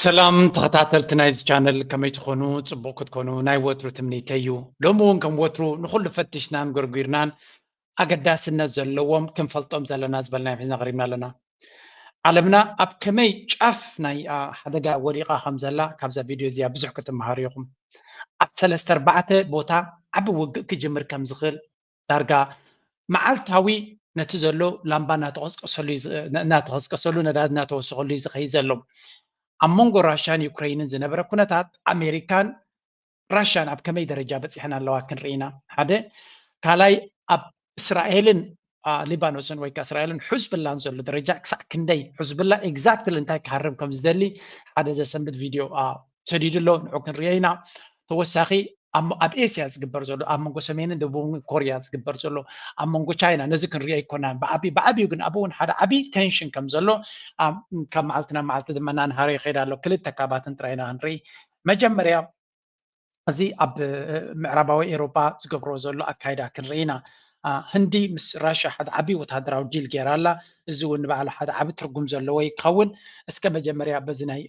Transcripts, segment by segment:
ሰላም ተኸታተልቲ ናይዚ ቻነል፣ ከመይ ትኾኑ? ጽቡቕ ክትኮኑ ናይ ወትሩ ትምኒተይ እዩ። ሎሚ እውን ከም ወትሩ ንኹሉ ፈቲሽናን ጎርጒርናን ኣገዳስነት ዘለዎም ክንፈልጦም ዘለና ዝበልናዮም ሒዝና ቀሪብና ኣለና። ዓለምና ኣብ ከመይ ጫፍ ናይ ሓደጋ ወዲቓ ከም ዘላ ካብዛ ቪድዮ እዚኣ ብዙሕ ክትመሃሩ ኢኹም። ኣብ ሰለስተ ኣርባዕተ ቦታ ዓቢ ውግእ ክጅምር ከም ዝኽእል ዳርጋ መዓልታዊ ነቲ ዘሎ ላምባ እናተቐስቀሰሉ እናተቐስቀሰሉ ነዳድ እናተወሰኸሉ እዩ ዝኸይድ ዘሎ። ኣብ መንጎ ራሽያን ዩክሬንን ዝነበረ ኩነታት ኣሜሪካን ራሽያን ኣብ ከመይ ደረጃ በፂሐን ኣለዋ ክንርኢ ኢና። ሓደ ካልኣይ ኣብ እስራኤልን ሊባኖስን ወይ ከዓ እስራኤልን ሑዝብላን ዘሎ ደረጃ ክሳዕ ክንደይ ሑዝብላ ኤግዛክትሊ እንታይ ክሃርም ከም ዝደሊ ሓደ ዘሰንብት ቪድዮ ሰዲዱ ኣሎ፣ ንዑ ክንሪኦ ኢና። ተወሳኺ ኣብ ኤስያ ዝግበር ዘሎ ኣብ መንጎ ሰሜንን ደቡብን ኮርያ ዝግበር ዘሎ ኣብ መንጎ ቻይና ነዚ ክንሪኦ ኣይኮናን። ብዓብዩ ብዓብዩ ግን ኣብኡ እውን ሓደ ዓብዪ ቴንሽን ከም ዘሎ ካብ መዓልቲ ናብ መዓልቲ ድማ እናንሃረ ይኸይድ ኣሎ። ክልተ ካባትን ጥራይ ኢና ክንርኢ። መጀመርያ እዚ ኣብ ምዕራባዊ ኤሮጳ ዝገብሮ ዘሎ ኣካይዳ ክንርኢ ኢና። ህንዲ ምስ ራሽያ ሓደ ዓብዪ ወታደራዊ ዲል ገይራ ኣላ። እዚ እውን ንባዕሉ ሓደ ዓቢ ትርጉም ዘለዎ ይኸውን። እስከ መጀመርያ በዚ ናይ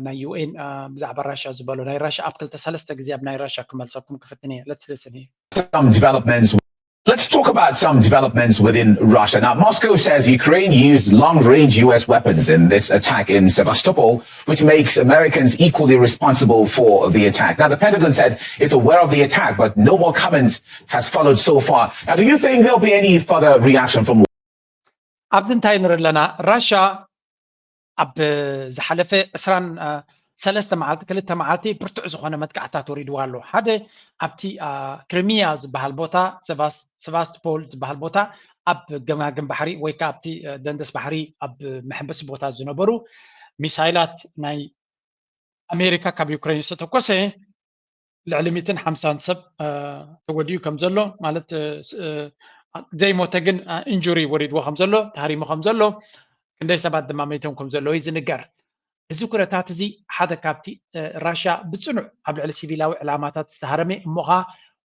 ናይ ዩኤን ብዛዕባ ራሽያ ዝበሎ ናይ ራሽያ ኣብ ክልተ ሰለስተ ግዜ ኣብ ናይ ራሽያ ክመልሰኩም ክፍትን እየ። Let's listen here. Some developments. Let's talk about some developments within Russia. Now, Moscow says Ukraine used long-range U S weapons in this attack in Sevastopol, which makes Americans equally responsible for the attack. Now, the Pentagon said it's aware of the attack, but no more comment has followed so far. Now, do you think there'll be any further reaction from ኣብዚ እንታይ ንርኢ ኣለና? ራሽያ ኣብ ዝሓለፈ ዕስራን ሰለስተ መዓልቲ ክልተ መዓልቲ ብርቱዕ ዝኾነ መጥቃዕታት ወሪድዋ ኣሎ። ሓደ ኣብቲ ክሪሚያ ዝበሃል ቦታ፣ ሰቫስቶፖል ዝበሃል ቦታ ኣብ ገማግም ባሕሪ ወይ ከዓ ኣብቲ ደንደስ ባሕሪ ኣብ መሐንበሲ ቦታ ዝነበሩ ሚሳይላት ናይ ኣሜሪካ ካብ ዩክሬን ዝተተኮሰ ልዕሊ ሚእትን ሓምሳን ሰብ ተወዲኡ ከም ዘሎ፣ ማለት ዘይሞተ ግን ኢንጁሪ ወሪድዎ ከም ዘሎ፣ ተሃሪሙ ከም ዘሎ፣ ክንደይ ሰባት ድማ መይቶም ከም ዘለዉ እዩ ዝንገር። እዚ ኩነታት እዚ ሓደ ካብቲ ራሽያ ብፅኑዕ ኣብ ልዕሊ ሲቪላዊ ዕላማታት ዝተሃረመ እሞ ኸዓ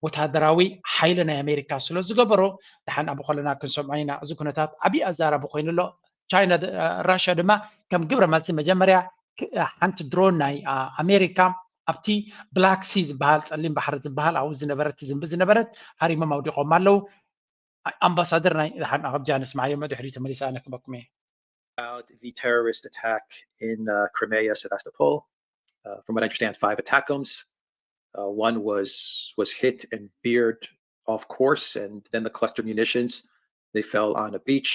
ወታደራዊ ሓይሊ ናይ ኣሜሪካ ስለ ዝገበሮ ደሓን ኣብ ከለና ክንሰምዖ ኢና። እዚ ኩነታት ዓብዪ ኣዛራቢ ኮይኑ ኣሎ። ቻይና ራሽያ ድማ ከም ግብረ መልሲ መጀመርያ ሓንቲ ድሮን ናይ ኣሜሪካ ኣብቲ ብላክ ሲ ዝበሃል ፀሊም ባሕሪ ዝበሃል ኣብኡ ዝነበረት ትዝንቢ ዝነበረት ሃሪሞም ኣውዲቖም ኣለዉ። ኣምባሳደር ናይ ደሓን ኣብዚኣ ንስምዓዮ፣ ድሕሪኡ ተመሊሰ ኣነ ክበኩም እየ። About the terrorist attack in uh, Crimea, Sevastopol. Uh, from what I understand, five attackums. Uh, one was was hit and veered off course, and then the cluster munitions, they fell on a beach.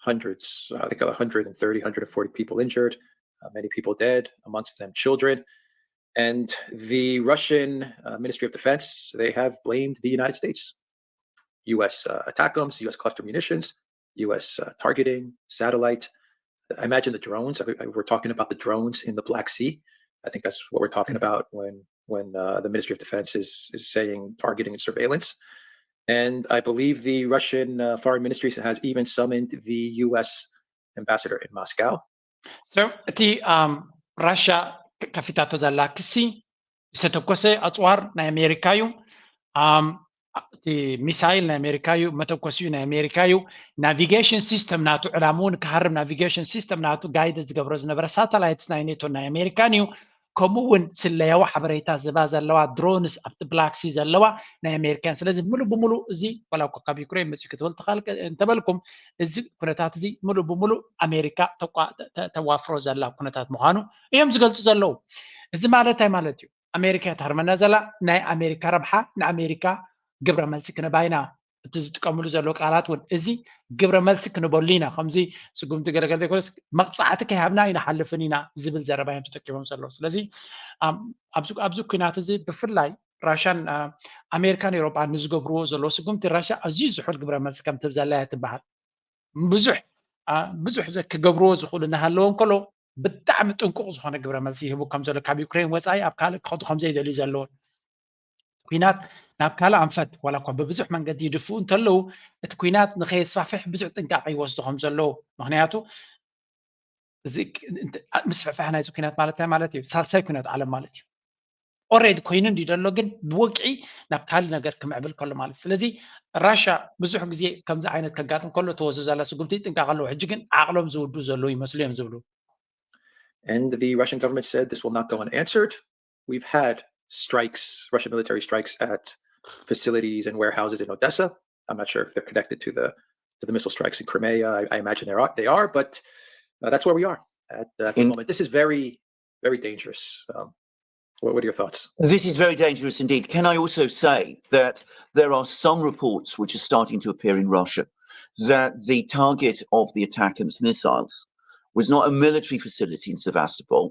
Hundreds, uh, I think, a hundred and thirty, hundred and forty people injured, uh, many people dead, amongst them children. And the Russian uh, Ministry of Defense, they have blamed the United States. U S uh, attackums, U S cluster munitions, U S uh, targeting, satellite. I imagine the drones. I, I, we're talking about the drones in the Black Sea. I think that's what we're talking about when when uh, the Ministry of Defense is is saying targeting and surveillance. And I believe the Russian uh, Foreign Ministry has even summoned the U S ambassador in Moscow. So እቲ ራሽያ ከፊታቶ ዘላ ክሲ ዝተተኮሰ ኣፅዋር ናይ ኣሜሪካ እዩ። እቲ ሚሳይል ናይ ኣሜሪካ እዩ፣ መተኮሲኡ ናይ ኣሜሪካ እዩ። ናቪጌሽን ሲስተም ናቱ፣ ዕላምኡ ንክሃርም ናቪጌሽን ሲስተም ናቱ ጋይድ ዝገብሮ ዝነበረ ሳተላይትስ ናይ ኔቶን ናይ ኣሜሪካን እዩ። ከምኡ እውን ስለያዊ ሓበሬታ ዝባ ዘለዋ ድሮንስ ኣብቲ ብላክሲ ዘለዋ ናይ ኣሜሪካን። ስለዚ ሙሉ ብሙሉ እዚ ዋላ እኳ ካብ ዩክሬን መፅኡ ክትብል ትኽእል እንተበልኩም፣ እዚ ኩነታት እዚ ሙሉ ብሙሉ ኣሜሪካ ተዋፍሮ ዘላ ኩነታት ምዃኑ እዮም ዝገልፁ ዘለዉ። እዚ ማለት እንታይ ማለት እዩ? ኣሜሪካ እያ ትሃርመና ዘላ። ናይ ኣሜሪካ ረብሓ ንኣሜሪካ ግብረ መልሲ ክንባ ኢና። እቲ ዝጥቀምሉ ዘሎ ቃላት እውን እዚ ግብረ መልሲ ክንበሉ ኢና፣ ከምዚ ስጉምቲ ገለገለ ዘይኮነስ መቕፃዕቲ ከይሃብና ኣይንሓልፍን ኢና ዝብል ዘረባ እዮም ተጠቂሞም ዘለዉ። ስለዚ ኣብዚ ኩናት እዚ ብፍላይ ራሻን ኣሜሪካን ኤውሮጳን ንዝገብርዎ ዘለዉ ስጉምቲ ራሻ ኣዝዩ ዝሑል ግብረ መልሲ ከም ትህብ ዘላ እያ ትበሃል። ብዙሕ ብዙሕ ክገብርዎ ዝኽእሉ እናሃለዎ እንከሎ ብጣዕሚ ጥንቁቕ ዝኾነ ግብረ መልሲ ይህቡ ከም ዘሎ ካብ ዩክሬን ወፃኢ ኣብ ካልእ ክኸዱ ከም ዘይደልዩ ዘለውን ኩናት ናብ ካልእ ኣንፈት ዋላ እኳ ብብዙሕ መንገዲ ይድፍኡ እንተለዉ እቲ ኩናት ንኸየስፋፍሕ ብዙሕ ጥንቃቄ ይወስዱ ከም ዘለዉ ምክንያቱ ምስፍሕፋሕ ናይዚ ኩናት ማለት እንታይ ማለት እዩ? ሳልሳይ ኩናት ዓለም ማለት እዩ። ኦሬዲ ኮይኑ እንዲ ደሎ ግን ብወግዒ ናብ ካልእ ነገር ክምዕብል ከሎ ማለት ስለዚ ራሻ ብዙሕ ግዜ ከምዚ ዓይነት ከጋጥም ከሎ ተወስዶ ዘላ ስጉምቲ ይጥንቀቕ ኣለዎ። ሕጂ ግን ዓቕሎም ዝውዱ ዘለዉ ይመስሉ እዮም ዝብሉ። And the Russian government said this will not go unanswered. We've had strikes, Russian military strikes at facilities and warehouses in Odessa. I'm not sure if they're connected to the to the missile strikes in Crimea. I, I imagine they are, they are, but uh, that's where we are at, at the moment. This is very, very dangerous. Um, what, what are your thoughts? This is very dangerous indeed. Can I also say that there are some reports which are starting to appear in Russia that the target of the attack and missiles was not a military facility in Sevastopol,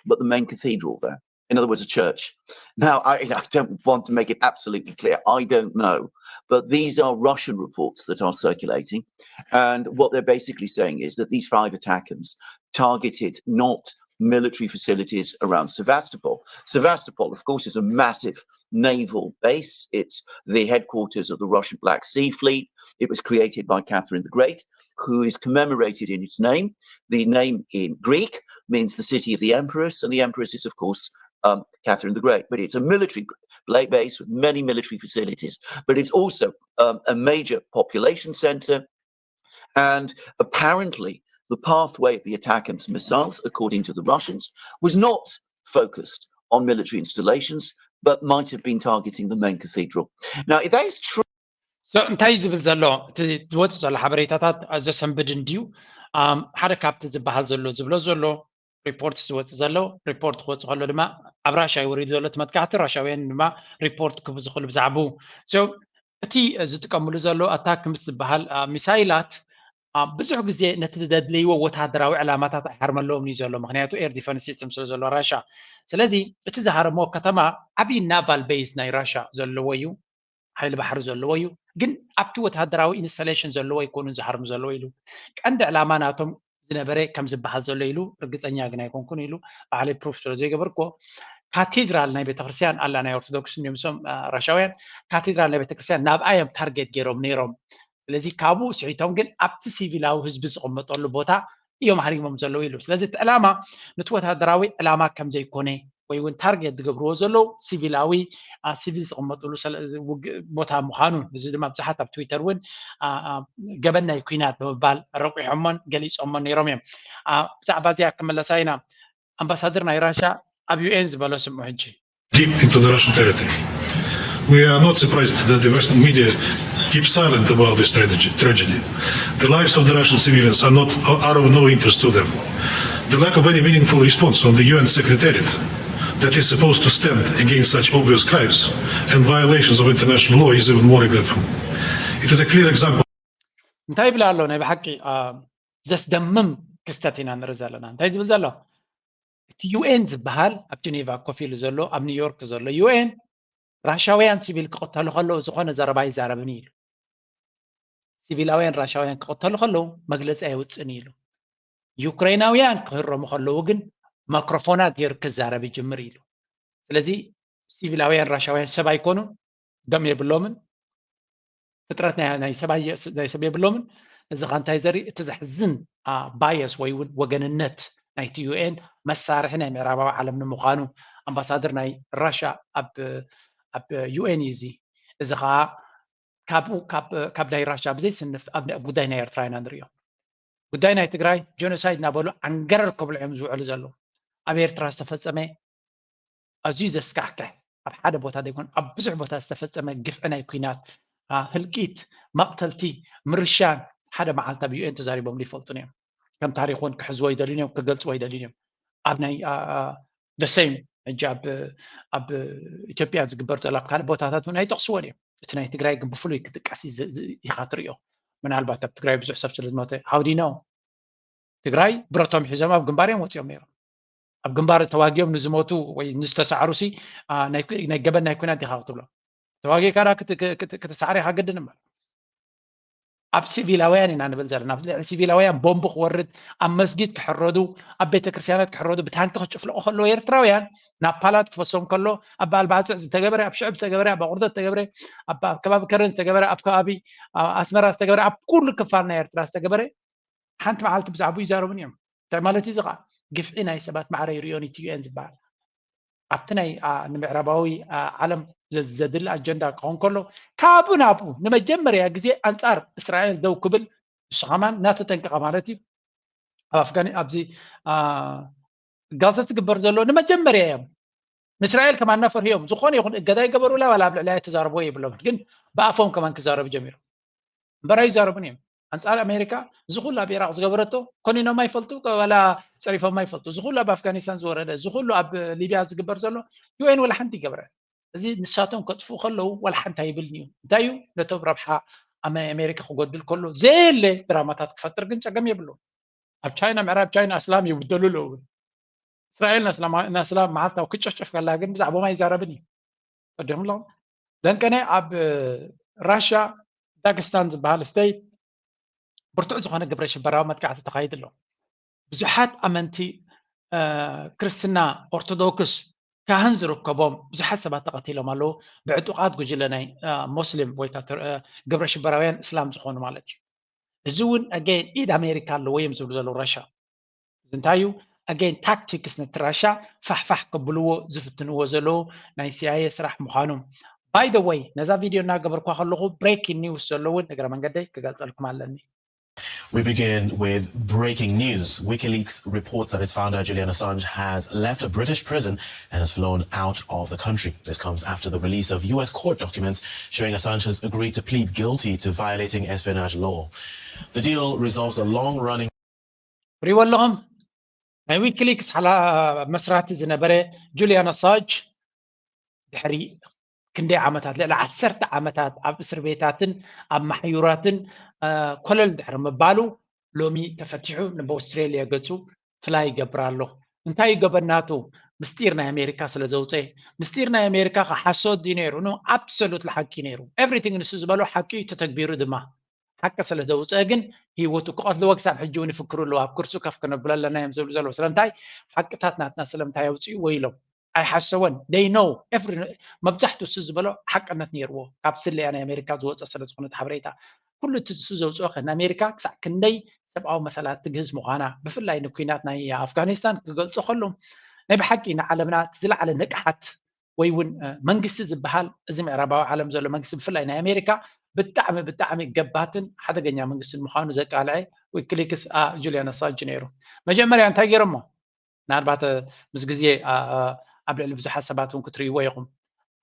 but the main cathedral there. In other words, a church. Now, I, I, don't want to make it absolutely clear. I don't know. But these are Russian reports that are circulating. And what they're basically saying is that these five attackers targeted not military facilities around Sevastopol. Sevastopol, of course, is a massive naval base. It's the headquarters of the Russian Black Sea Fleet. It was created by Catherine the Great, who is commemorated in its name. The name in Greek means the city of the empress, and the empress is, of course, um, Catherine the Great. But it's a military base with many military facilities, but it's also um, a major population center. And apparently, the pathway of the attack and missiles, according to the Russians, was not focused on military installations, but might have been targeting the main cathedral. Now, if that is true, So እንታይ ዝብል ዘሎ እቲ ዝወፅእ ዘሎ ሓበሬታታት ዘሰንብድ እንድዩ? ሓደ ካብቲ ዝበሃል ዘሎ ዝብሎ ዘሎ ሪፖርት ዝወፅእ ዘሎ ሪፖርት ክወፅእ ከሎ ድማ ኣብ ራሻ ይወሪዱ ዘሎ እቲ መጥቃዕቲ ራሻውያን ድማ ሪፖርት ክህቡ ዝኽእሉ ብዛዕባኡ። እቲ ዝጥቀምሉ ዘሎ ኣታክ ምስ ዝበሃል ሚሳይላት ብዙሕ ግዜ ነቲ ዘድልይዎ ወታደራዊ ዕላማታት ኣይሃርመለዎም እዩ ዘሎ፣ ምክንያቱ ኤር ዲፈንስ ሲስተም ስለ ዘሎ ራሻ። ስለዚ እቲ ዝሃረምዎ ከተማ ዓብዪ ናቫል ቤዝ ናይ ራሻ ዘለዎ እዩ፣ ሓይሊ ባሕሪ ዘለዎ እዩ፣ ግን ኣብቲ ወታደራዊ ኢንስታሌሽን ዘለዎ ኣይኮኑን ዝሃርሙ ዘለዎ ኢሉ። ቀንዲ ዕላማ ናቶም ዝነበረ ከም ዝበሃል ዘሎ ኢሉ ርግፀኛ ግን ኣይኮንኩን ኢሉ ባዕለይ ፕሩፍ ስለ ዘይገበርክዎ። ካቴድራል ናይ ቤተክርስትያን ኣላ ናይ ኦርቶዶክስ እንዲዮም እሶም ራሻውያን ካቴድራል ናይ ቤተክርስትያን ናብኣ እዮም ታርጌት ገይሮም ነይሮም። ስለዚ ካብኡ ስሒቶም ግን ኣብቲ ሲቪላዊ ህዝቢ ዝቕመጠሉ ቦታ እዮም ሃሪሞም ዘለዉ ኢሉ። ስለዚ እቲ ዕላማ ነቲ ወታደራዊ ዕላማ ከም ዘይኮነ ወይ እውን ታርጌት ዝገብርዎ ዘለዉ ሲቪላዊ ሲቪል ዝቕመጥሉ ቦታ ምዃኑ እዚ ድማ ብዙሓት ኣብ ትዊተር እውን ገበን ናይ ኩናት ብምባል ረቂሖሞን ገሊፆሞን ነይሮም እዮም። ብዛዕባ እዚኣ ክመለሳ ኢና። ኣምባሳደር ናይ ራሻ ኣብ ዩኤን ዝበሎ ስምዑ ሕጂ። Deep into the Russian territory. We are not surprised that the Western media keep silent about this tragedy. The lives of the Russian civilians are not are of no interest to them. The lack of any meaningful response from the U N Secretariat that is supposed to stand against such obvious crimes and violations of international law is even more regretful. It is a clear example. እንታይ ይብል ኣሎ? ናይ ብሓቂ ዘስደምም ክስተት ኢና ንርኢ ዘለና። እንታይ ዝብል ዘሎ? እቲ ዩኤን ዝበሃል ኣብ ጀኔቫ ኮፍ ኢሉ ዘሎ ኣብ ኒውዮርክ ዘሎ ዩኤን ራሻውያን ሲቪል ክቕተሉ ከለዉ ዝኾነ ዘረባ ይዛረብን ኢሉ። ሲቪላውያን ራሻውያን ክቕተሉ ከለዉ መግለፂ ኣይወፅእን ኢሉ። ዩክሬናውያን ክህረሙ ከለዉ ግን ማክሮፎናት ገይሩ ክዛረብ ይጅምር ኢሉ። ስለዚ ሲቪላውያን ራሻውያን ሰብ ኣይኮኑን፣ ደም የብሎምን፣ ፍጥረት ናይ ሰብ የብሎምን። እዚ ኸ እንታይ ዘርኢ? እቲ ዘሕዝን ባየስ ወይ እውን ወገንነት ናይቲ ዩኤን መሳርሒ ናይ ምዕራባዊ ዓለም ንምዃኑ ኣምባሳደር ናይ ራሻ ኣብ ዩኤን እዩ። እዚ እዚ ከዓ ካብኡ ካብ ናይ ራሻ ብዘይስንፍ ኣብ ጉዳይ ናይ ኤርትራ ኢና ንሪኦ። ጉዳይ ናይ ትግራይ ጀኖሳይድ እናበሉ ዓንገረር ክብሉ እዮም ዝውዕሉ ዘለዉ። ኣብ ኤርትራ ዝተፈፀመ ኣዝዩ ዘስካሕክሕ፣ ኣብ ሓደ ቦታ ዘይኮን ኣብ ብዙሕ ቦታ ዝተፈጸመ ግፍዒ ናይ ኲናት፣ አ፣ ህልቂት፣ መቕተልቲ፣ ምርሻን ሓደ መዓልቲ ኣብ ዩ ኤን ተዛሪቦም ይፈልጡን እዮም። ከም ታሪኽ እውን ክሕዝዎ ይደልዩን እዮም፣ ክገልጽዎ ይደልዩን እዮም። ኣብ ናይ፣ አ፣ አ፣ the same ሕጂ ኣብ፣ ኣብ ኢትዮጵያ ዝግበር ዘሎ ኣብ ካልእ ቦታታት እውን ኣይጠቕስዎን እዮም። እቲ ናይ ትግራይ ግን ብፍሉይ ክጥቀስ እዩ ዝ-፣ ዝ-፣ ኢኻ ትሪኦ። ምናልባት ኣብ ትግራይ ብዙሕ ሰብ ስለ ዝሞተ፣ how do you know? ትግራይ ብረቶም ሒዞም ኣብ ግንባር እዮም ወፂኦም ነይሮም። ኣብ ግንባር ተዋጊኦም ንዝሞቱ ወይ ንዝተሳዕሩ ሲ፣ አ፣ ናይ ኩ-፣ ናይ ገበን ናይ ኩናት ዲኻ ክትብሎ? ተዋጊእካ ዳ ክት-፣ ክት-፣ ክትሳዕር ኢኻ ግድን እምበር። ኣብ ሲቪላውያን ኢና ንብል ዘለና። ኣብ ልዕሊ ሲቪላውያን ቦምብ ክወርድ፣ ኣብ መስጊድ ክሕረዱ፣ ኣብ ቤተክርስትያናት ክሕረዱ፣ ብታንኪ ክጭፍለቑ ከለዉ ኤርትራውያን፣ ናብ ፓላት ክፈሶም ከሎ፣ ኣብ በዓል ባጽዕ ዝተገበረ፣ ኣብ ሽዕብ ዝተገበረ፣ ኣብ ኣቑርደት ዝተገበረ፣ ኣብ፣ ኣብ ከባቢ ከረን ዝተገበረ፣ ኣብ ከባቢ፣ አ፣ ኣስመራ ዝተገበረ፣ ኣብ ኩሉ ክፋል ናይ ኤርትራ ዝተገበረ፣ ሓንቲ መዓልቲ ብዛዕባኡ ይዛረቡን እዮም። እንታይ ማለት እዩ እዚ ኸዓ? ግፍዒ ናይ ሰባት ማዕረ ይርእዮን እዩ እቲ ዩ ኤን ዝበሃል። ኣብቲ ናይ፣ አ፣ ንምዕራባዊ፣ አ፣ ዓለም ዘ-፣ ዘድሊ ኣጀንዳ ክኸውን ከሎ፣ ካብኡ ናብኡ ንመጀመርያ ግዜ ኣንጻር እስራኤል ደው ክብል፣ ንሱ ኸማን እናተጠንቀቐ ማለት እዩ። ኣብ ኣፍጋኒ-፣ ኣብዚ፣ አ፣ ጋዛ ዝግበር ዘሎ ንመጀመርያ እዮም። ንእስራኤል ከማን እናፈርህዮም፣ ዝኾነ ይኹን እገዳ ይገበሩላ ዋላ ኣብ ልዕሊኣ ኣይተዛረብዎ የብሎምን። ግን ብኣፎም ከማን ክዛረቡ ጀሚሮም። እምበር ኣይዛረቡን እዮም። ኣንጻር ኣሜሪካ እዚ ኩሉ ኣብ ኢራቕ ዝገበረቶ ኮኒኖም ኣይፈልጡ፣ ዋላ ጸሪፎም ኣይፈልጡ። እዚ ኩሉ ኣብ ኣፍጋኒስታን ዝወረደ፣ እዚ ኩሉ ኣብ ሊብያ ዝግበር ዘሎ ዩ ኤን ዋላ ሓንቲ ይገብረ። እዚ ንሳቶም ከጥፍኡ ከለዉ ዋላ ሓንቲ ኣይብልን እዩ። እንታይ እዩ? ነቶም ረብሓ ኣመ-፣ ኣሜሪካ ክጎድል ከሎ ዘየለ ድራማታት ክፈጥር ግን ጸገም የብሉን። ኣብ ቻይና፣ ምዕራብ ቻይና ኣስላም ይብደሉ ኣለዉ። እስራኤል ንኣስላማ-፣ ንኣስላም መዓልታዊ ክጨፍጨፍ ከላ ግን ብዛዕባኦም ኣይዛረብን እዩ። ተረዲኹም ኣለኹም? ደንቀነ ኣብ ራሻ ዳግስታን ዝበሃል ስቴት ብርቱዕ ዝኾነ ግብረ ሽበራዊ መጥቃዕቲ ተኻይዱ ኣሎ። ብዙሓት ኣመንቲ፣ እ፣ ክርስትና ኦርቶዶክስ ካህን ዝርከቦም ብዙሓት ሰባት ተቐቲሎም ኣለዉ። ብዕጡቓት ጉጅለ ናይ፣ እ፣ ሞስሊም ወይ ከዓ ተር-፣ እ፣ ግብረ ሽበራውያን እስላም ዝኾኑ ማለት እዩ። እዚ እውን ኣገይን ኢድ ኣሜሪካ ኣለዎ እዮም ዝብሉ ዘለዉ ራሻ። እዚ እንታይ እዩ? ኣገይን ታክቲክስ ነቲ ራሻ ፋሕፋሕ ከብልዎ ዝፍትንዎ ዘለዉ ናይ ሲ ኣይ ኤ ስራሕ ምዃኑ። By the way፣ ነዛ ቪድዮ እናገበርኳ ከለኹ ብሬኪንግ ኒውስ ዘሎ እውን እግረ መንገደይ ክገልጸልኩም ኣለኒ። We begin with breaking news. WikiLeaks reports that its founder, Julian Assange, has left a British prison and has flown out of the country. This comes after the release of U S court documents showing Assange has agreed to plead guilty to violating espionage law. The deal resolves a long-running ሪዎ ኣለኹም። ናይ ዊኪሊክስ ሓላ-፣ መስራቲ ዝነበረ ጁልያን ኣሳንጅ ድሕሪ ክንደይ ዓመታት፣ ልዕሊ ዓሰርተ ዓመታት ኣብ እስር ቤታትን ኣብ ማሕዩራትን፣ እ፣ ኮለል ድሕሪ ምባሉ፣ ሎሚ ተፈቲሑ ንብ ኣውስትሬልያ ገጹ ፍላይ ይገብር ኣሎ። እንታይ እዩ ገበናቱ? ምስጢር ናይ ኣሜሪካ ስለ ዘውፀ። ምስጢር ናይ ኣሜሪካ ከ ሓሶት ድዩ ነይሩ? ኖ፣ ኣብሶሉትሊ ሓቂ ነይሩ። ኤቭሪቲንግ ንሱ ዝበሎ ሓቂ እዩ፣ ተተግቢሩ ድማ። ሓቂ ስለ ዘውፀ ግን ህይወቱ ክቐትልዎ ክሳብ ሕጂ እውን ይፍክሩ ኣለዉ። ኣብ ኩርሱ ከፍ ክነብሎ ኣለና እዮም ዝብሉ ዘለዉ። ስለምንታይ? ሓቅታት ናትና ስለምንታይ ኣውፅእዎ ኢሎም ኣይሓሰወን። They know every-፣ መብዛሕትኡ እሱ ዝበሎ ሓቅነት ነይርዎ። ካብ ስለያ ናይ ኣሜሪካ ዝወፀ ስለ ዝኾነ እቲ ሓበሬታ። ኩሉ እቲ እሱ ዘውፅኦ ከ ንኣሜሪካ ክሳዕ ክንደይ ሰብኣዊ መሰላት ትግህስ ምዃና፣ ብፍላይ ንኲናት ናይ ኣፍጋኒስታን ክገልጾ ከሎ፣ ናይ ብሓቂ ንዓለምና እቲ ዝለዓለ ንቕሓት ወይ እውን፣ እ፣ መንግስቲ ዝበሃል እዚ ምዕራባዊ ዓለም ዘሎ መንግስቲ ብፍላይ ናይ ኣሜሪካ ብጣዕሚ፣ ብጣዕሚ ገባትን ሓደገኛ መንግስትን ምዃኑ ዘቃልዐ ዊኪሊክስ፣ አ፣ ጁልያን ኣሳንጅ ነይሩ። መጀመርያ እንታይ ገይሮሞ? ምናልባት፣ እ፣ ምስ ግዜ፣ አ፣ አ፣ ኣብ ልዕሊ ብዙሓት ሰባት እውን ክትርእይዎ ኢኹም።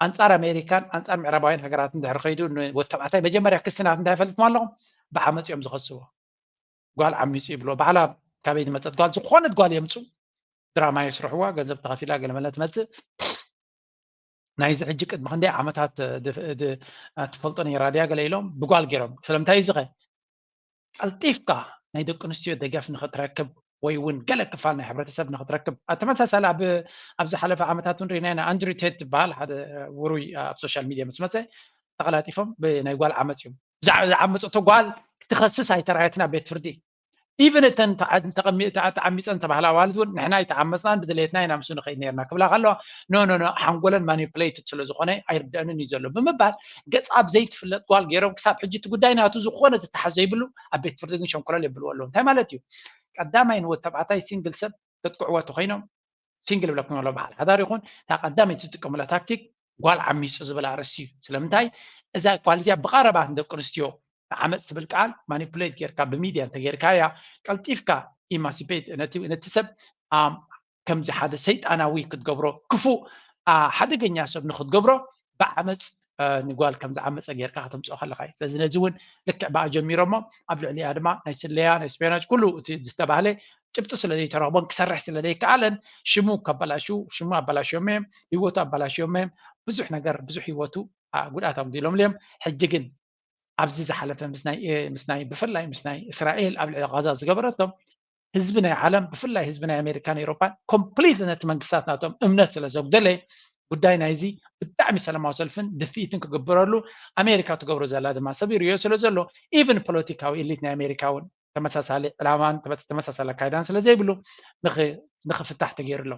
ኣንጻር ኣሜሪካን ኣንጻር ምዕራባውያን ሃገራትን ድሕሪ ከይዱ ንወዲ ተባዕታይ መጀመርያ ክሲ ናቱ እንታይ ፈሊጥኩም ኣለኹም? ብዓመጽ እዮም ዝኸስዎ። ጓል ዓሚጹ ይብሎ። ባዕላ ካበይ ዝመጸት ጓል፣ ዝኾነት ጓል የምጹ። ድራማ የስርሕዋ፣ ገንዘብ ተኸፊላ ገለ መለ ትመጽእ። ናይዚ ሕጂ ቅድሚ ክንደይ ዓመታት፣ እ፣ ድ-፣ ድ-፣ እ፣ ትፈልጦ ነይራ ድያ ገለ ኢሎም ብጓል ገይሮም። ስለምንታይ እዩ እዚ ኸ? ቀልጢፍካ ናይ ደቂ ኣንስትዮ ደገፍ ንኽትረክብ ወይ እውን ገለ ክፋል ናይ ሕብረተሰብ ንኽትረክብ፣ ኣብ ተመሳሳሊ ኣብ፣ ኣብ ዝሓለፈ ዓመታት እውን ርኢና ኢና። ኣንድሩ ቴድ ዝበሃል ሓደ፣ እ፣ ውሩይ፣ እ፣ ኣብ ሶሻል ሚድያ ምስ መጸ፣ ተቐላጢፎም ብናይ ጓል ዓመጽ እዮም። ዝዓ-፣ ዝዓመጸቶ ጓል ክትኸስስ ኣይተራእየትን ኣብ ቤት ፍርዲ። ኢቨን እተን ተዓ-፣ ተቐሚ-፣ ተዓ-፣ ተዓሚጸን ተባህላ ኣዋልድ እውን ንሕና ኣይተዓመጽናን ብድሌትና ኢና ምስኡ ንኸይድ ነርና ክብላ ከለዋ፣ ኖ፣ ኖ፣ ኖ፣ ሓንጎለን ማኒፕሌትድ ስለ ዝኾነ ኣይርደአንን እዩ ዘሎ ብምባል ገጻ ኣብ ዘይትፍለጥ ጓል ገይሮም ክሳብ ሕጂ እቲ ጉዳይ ናቱ ዝኾነ ዝተሓዝ ዘይብሉ ኣብ ቤት ፍርዲ ግን ሸንኮለል የብልዎ ኣለዉ። እንታይ ማለት እዩ? ቀዳማይ ንወዲ ተባዕታይ ሲንግል ሰብ ከጥቅዕዎ ተኾይኖም ሲንግል ይብለኩም ኣሎ፣ በዓል ሓዳር ይኹን፣ እታ ቀዳመይቲ ዝጥቀሙላ ታክቲክ ጓል ዓሚጹ ዝብል ኣርእስቲ እዩ። ስለምንታይ? እዛ ጓል እዚኣ ብቐረባ ንደቂ ኣንስትዮ ንዓመጽ ትብል ቃል ማኒፑሌት ጌርካ ብሚድያ እንተጌርካያ፣ ቀልጢፍካ ኢማሲፔት ነቲ፣ ነቲ ሰብ፣ ኣም፣ ከምዚ ሓደ ሰይጣናዊ ክትገብሮ፣ ክፉእ፣ ሓደገኛ ሰብ ንክትገብሮ ብዓመፅ ንጓል ከም ዝዓመፀ ጌርካ ከተምፅኦ ከለካ እዩ። ስለዚ ነዚ እውን ልክዕ ብኣ ጀሚሮሞ ኣብ ልዕሊኣ ድማ ናይ ስለያ ናይ ስፔናጅ ኩሉ እቲ ዝተባህለ ጭብጢ ስለ ዘይተረኽቦን ክሰርሕ ስለ ዘይከኣለን ሽሙ ከበላሹ ሽሙ ኣበላሽዮም እዮም፣ ህይወቱ ኣበላሽዮም እዮም። ብዙሕ ነገር ብዙሕ ህይወቱ ጉድኣት ኣጉዲሎም እዮም። ሕጂ ግን ኣብዚ ዝሓለፈ ምስ ናይ ብፍላይ ምስ ናይ እስራኤል ኣብ ልዕሊ ጋዛ ዝገበረቶም ህዝቢ ናይ ዓለም ብፍላይ ህዝቢ ናይ ኣሜሪካን ኤሮፓን ኮምፕሊት ነቲ መንግስታት ናቶም እምነት ስለ ዘጉደለ ጉዳይ ናይዚ ብጣዕሚ ሰላማዊ ሰልፍን ድፍኢትን ክግበረሉ ኣሜሪካ ትገብሮ ዘላ ድማ ሰብ ይርእዮ ስለ ዘሎ ኢቨን ፖለቲካዊ ኤሊት ናይ ኣሜሪካ እውን ተመሳሳሊ ዕላማን ተመሳሳሊ ኣካይዳን ስለ ዘይብሉ ንክፍታሕ ተገይሩ ኣሎ።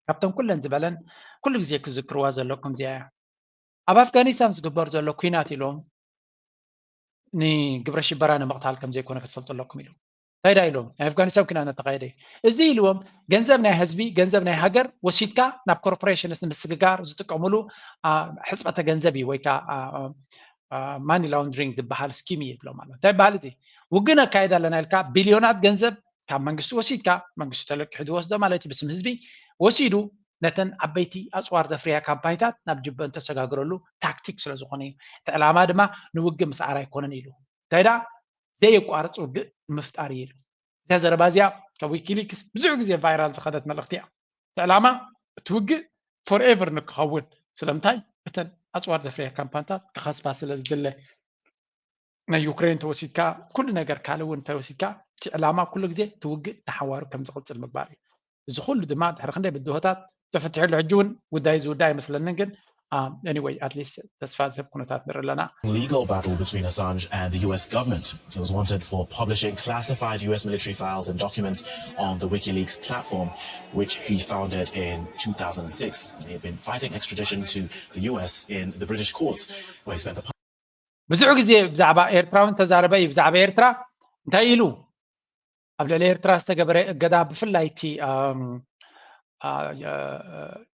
ካብቶም ኩለን ዝበለን ኩሉ ግዜ ክዝክርዋ ዘለኩም እዚኣ እያ። ኣብ ኣፍጋኒስታን ዝግበር ዘሎ ኩናት ኢሎም ንግብረ ሽበራ ንምቕታል ከም ዘይኮነ ክትፈልጡ ኣለኩም ኢሉ። እንታይ ዳ ኢሎም ናይ ኣፍጋኒስታን ኩናት እናተኻየደ እዩ። እዚ ኢልዎም ገንዘብ ናይ ህዝቢ ገንዘብ ናይ ሃገር ወሲድካ ናብ ኮርፖሬሽንስ ንምስግጋር ዝጥቀምሉ ሕፅበተ ገንዘብ እዩ ወይ ከዓ ማኒ ላውንድሪንግ ዝበሃል ስኪም እዩ ይብሎም ኣሎ። እንታይ በሃል እዚ ውግእ ነካየድ ኣለና ኢልካ ቢልዮናት ገንዘብ ካብ መንግስቲ ወሲድካ መንግስቲ ተለቂሑ ዝወስዶ ማለት እዩ ብስም ህዝቢ ወሲዱ ነተን ዓበይቲ ኣፅዋር ዘፍርያ ካምፓኒታት ናብ ጅበ እንተሰጋግረሉ ታክቲክ ስለ ዝኾነ እዩ። እቲ ዕላማ ድማ ንውግእ ምስዓር ኣይኮነን ኢሉ እንታይ ዳ ዘየቋርፅ ውግእ ንምፍጣር እዩ ኢሉ። እዚኣ ዘረባ እዚኣ ካብ ዊኪሊክስ ብዙሕ ግዜ ቫይራል ዝኸደት መልእኽቲ እያ። እቲ ዕላማ እቲ ውግእ ፎርኤቨር ንክኸውን ስለምንታይ እተን ኣፅዋር ዘፍርያ ካምፓኒታት ክኸስባ ስለ ዝድለ ናይ ዩክሬን ተወሲድካ ኩሉ ነገር ካልእ እውን ተወሲድካ እቲ ዕላማ ኩሉ ግዜ እቲ ውግእ ንሓዋሩ ከም ዝቕፅል ምግባር እዩ። እዚ ኩሉ ድማ ድሕሪ ክንደይ ብድሆታት ተፈትሐሉ ሕጂ እውን ጉዳይ ዝውዳ ኣይመስለንን ግን anyway at least ተስፋ ዝህብ ኩነታት ንርኢ ኣለና። Legal battle between Assange and the U S government. He was wanted for publishing classified U S military files and documents on the WikiLeaks platform, which he founded in two thousand six. He had been fighting extradition to the U S in the British courts, where he spent the ብዙሕ ግዜ ብዛዕባ ኤርትራዊ እንተዛረበ እዩ ብዛዕባ ኤርትራ እንታይ ኢሉ ኣብ ልዕሊ ኤርትራ ዝተገበረ እገዳ ብፍላይ እቲ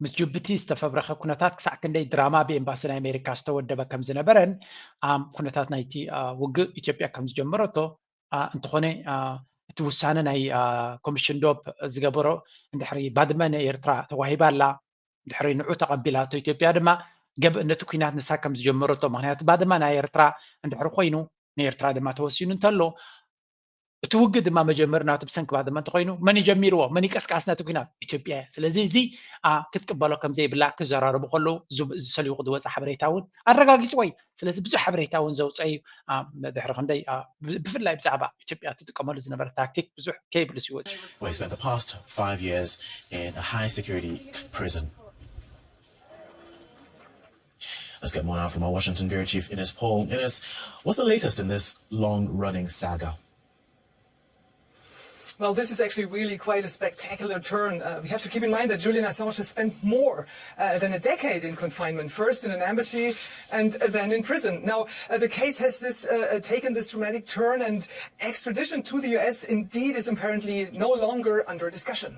ምስ ጅቡቲ ዝተፈብረኸ ኩነታት ክሳዕ ክንደይ ድራማ ብኤምባሲ ናይ ኣሜሪካ ዝተወደበ ከም ዝነበረን ኩነታት ናይቲ ውግእ ኢትዮጵያ ከም ዝጀመረቶ እንተኾነ እቲ ውሳነ ናይ ኮሚሽን ዶብ ዝገበሮ እንድሕሪ ባድመ ንኤርትራ ተዋሂባ ኣላ ድሕሪ ንዑ ተቐቢላቶ ኢትዮጵያ ድማ ገብእ ነቲ ኩናት ንሳ ከም ዝጀመረቶ ምክንያቱ ባድመ ናይ ኤርትራ እንድሕሪ ኮይኑ ንኤርትራ ድማ ተወሲኑ እንተሎ እቲ ውግእ ድማ መጀመሪ ናቱ ብሰንኪ ባድመ እንተኮይኑ መን ይጀሚርዎ መን ይቀስቃስ ነቲ ኩናት ኢትዮጵያ እያ ስለዚ እዚ ክትቅበሎ ከም ዘይብላ ክዘራረቡ ከለዉ ዝሰሊኹ ዝወፀ ሓበሬታ እውን ኣረጋጊፅዎ እዩ ስለዚ ብዙሕ ሓበሬታ እውን ዘውፀ እዩ ድሕሪ ክንደይ ብፍላይ ብዛዕባ ኢትዮጵያ ትጥቀመሉ ዝነበረ ታክቲክ ብዙሕ ከይብልስ ይወፅእ Where he spent the past five years in a high security prison. Let's get more now from our Washington Bureau Chief Ines Paul. Ines, what's the latest in this long running saga? Well, this is actually really quite a spectacular turn. Uh, we have to keep in mind that Julian Assange has spent more uh, than a decade in confinement, first in an embassy and then in prison. Now, uh, the case has this, uh, taken this dramatic turn, and extradition to the U S indeed is apparently no longer under discussion.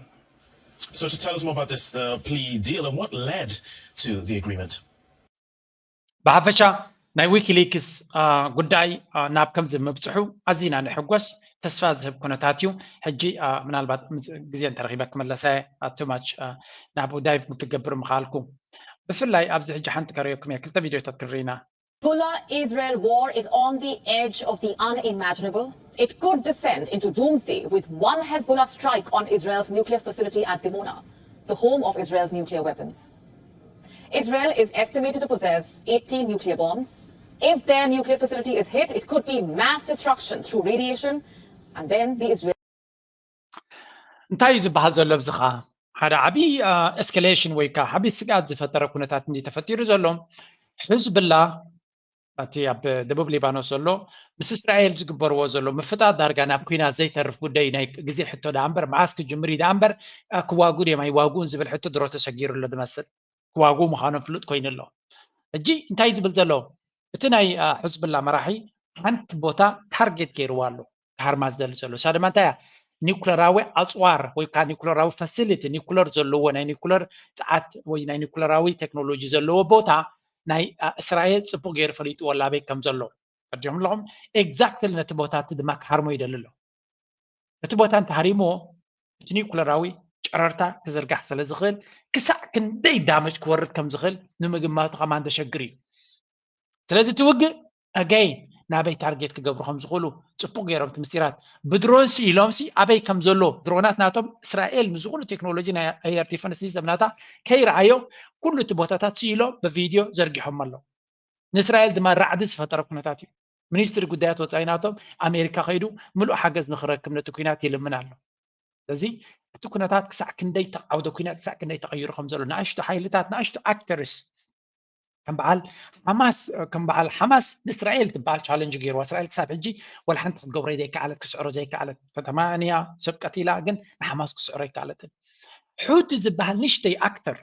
So, to tell us more about this uh, plea deal and what led to the agreement. ብሓፈሻ ናይ ዊኪሊክስ ጉዳይ ናብ ከምዚ ምብፅሑ ኣዚና ንሕጎስ ተስፋ ዝህብ ኩነታት እዩ ሕጂ ምናልባት ግዜ እንተረኪበ ክመለሰ ቱማች ናብ ዳይቭ ክትገብር ምክኣልኩ ብፍላይ ኣብዚ ሕጂ ሓንቲ ከረየኩም እየ ክልተ ቪድዮታት ክንርኢና Hezbollah Israel war is on the edge of the unimaginable. It could descend into doomsday with one Hezbollah strike on Israel's nuclear facility at Dimona, the home of Israel's nuclear weapons. Israel is estimated to possess eighty nuclear bombs. If their nuclear facility is hit, it could be mass destruction through radiation, and then the Israel. እንታይ እዩ ዝበሃል ዘሎ ኣብዚ ኸዓ ሓደ ዓብዪ ኤስካሌሽን ወይ ከዓ ዓብዪ ስግኣት ዝፈጠረ ኩነታት እንዲ ተፈጢሩ ዘሎ ሕዝብላ እቲ ኣብ ደቡብ ሊባኖስ ዘሎ ምስ እስራኤል ዝግበርዎ ዘሎ ምፍጣጥ ዳርጋ ናብ ኩናት ዘይተርፍ ጉዳይ ናይ ግዜ ሕቶ ደኣ እምበር መዓስ ክጅምር እዩ ደኣ እምበር ክዋጉ ድዮም ኣይዋጉን ዝብል ሕቶ ድሮ ተሰጊሩ ኣሎ ዝመስል ክዋጉ ምዃኖም ፍሉጥ ኮይኑ ኣሎ ሕጂ እንታይ ዝብል ዘሎ እቲ ናይ ሕዝብላ መራሒ ሓንቲ ቦታ ታርጌት ገይርዋ ኣሎ ክሃርማ ዝደሊ ዘሎ እሳ ድማ እንታይ እያ ኒኩለራዊ ኣፅዋር ወይ ከዓ ኒኩለራዊ ፋሲሊቲ ኒኩለር ዘለዎ ናይ ኒኩለር ፀዓት ወይ ናይ ኒኩለራዊ ቴክኖሎጂ ዘለዎ ቦታ ናይ እስራኤል ፅቡቅ ገይሩ ፈሊጥዎ ላበይ ከም ዘሎ ፈርጆም ኣለኹም ኤግዛክትሊ ነቲ ቦታ እቲ ድማ ክሃርሞ ይደሊ ኣሎ እቲ ቦታ እንተሃሪምዎ እቲ ኒኩለራዊ ጨረርታ ክዝርጋሕ ስለ ዝኽእል ክሳዕ ክንደይ ዳመጅ ክወርድ ከም ዝኽእል ንምግማቱ ከማን ዘሸግር እዩ። ስለዚ እቲ ውግእ ኣገይ ናበይ ታርጌት ክገብሩ ከም ዝኽእሉ ጽቡቕ ገይሮም እቲ ምስጢራት ብድሮን ስኢሎም ሲ ኣበይ ከም ዘሎ ድሮናት ናቶም እስራኤል ንዝኹሉ ቴክኖሎጂ ናይ ኣየር ዲፈንስ ሲስተም ናታ ከይረኣዮም ኩሉ እቲ ቦታታት ስኢሎም ብቪድዮ ዘርጊሖም ኣለዉ። ንእስራኤል ድማ ራዕዲ ዝፈጠረ ኩነታት እዩ። ሚኒስትሪ ጉዳያት ወፃኢ ናቶም ኣሜሪካ ከይዱ ምሉእ ሓገዝ ንክረክብ ነቲ ኩናት ይልምን ኣሎ። ስለዚ እቲ ኩነታት ክሳዕ ክንደይ ዓውደ ኩናት ክሳዕ ክንደይ ተቐይሩ ከም ዘሎ ንኣሽቱ ሓይልታት ንኣሽቱ ኣክተርስ ከም በዓል ሓማስ ከም በዓል ሓማስ ንእስራኤል ትበሃል ቻለንጅ ገይርዋ። እስራኤል ክሳብ ሕጂ ወላ ሓንቲ ክትገብሮ ዘይከኣለት ክስዕሮ ዘይከኣለት ከተማ እያ ሰብ ቀቲላ ግን ንሓማስ ክስዕሮ ኣይከኣለትን። ሑቲ ዝበሃል ንሽተይ ኣክተር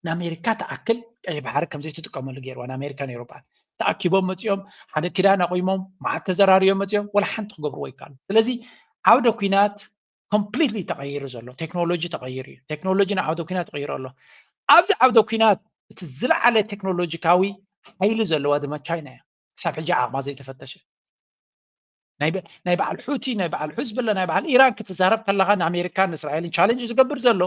ንኣሜሪካ ትኣክል ቀይ ባሕሪ ከም ዘይትጥቀመሉ ገይርዋ ንኣሜሪካን ኤውሮጳን። ተኣኪቦም መፂኦም ሓደ ኪዳን ኣቑሞም መዓት ተዘራርዮም መፂኦም ወላ ሓንቲ ክገብርዎ ይከኣሉ። ስለዚ ዓውደ ኩናት ኮምፕሊትሊ ተቐይሩ ዘሎ ቴክኖሎጂ ተቐይሩ እዩ። ቴክኖሎጂ ንዓውደ ኩናት ተቐይሩ ኣሎ። ኣብዚ ዓውደ ኩናት እቲ ዝለዓለ ቴክኖሎጂካዊ ሓይሊ ዘለዋ ድማ ቻይና እያ። ክሳብ ሕጂ ዓቕማ ዘይተፈተሸ ናይ በ- ናይ በዓል ሑቲ ናይ በዓል ሑዝብላ ናይ በዓል ኢራን ክትዛረብ ከለኻ ንኣሜሪካን ንእስራኤልን ቻለንጅ ዝገብር ዘሎ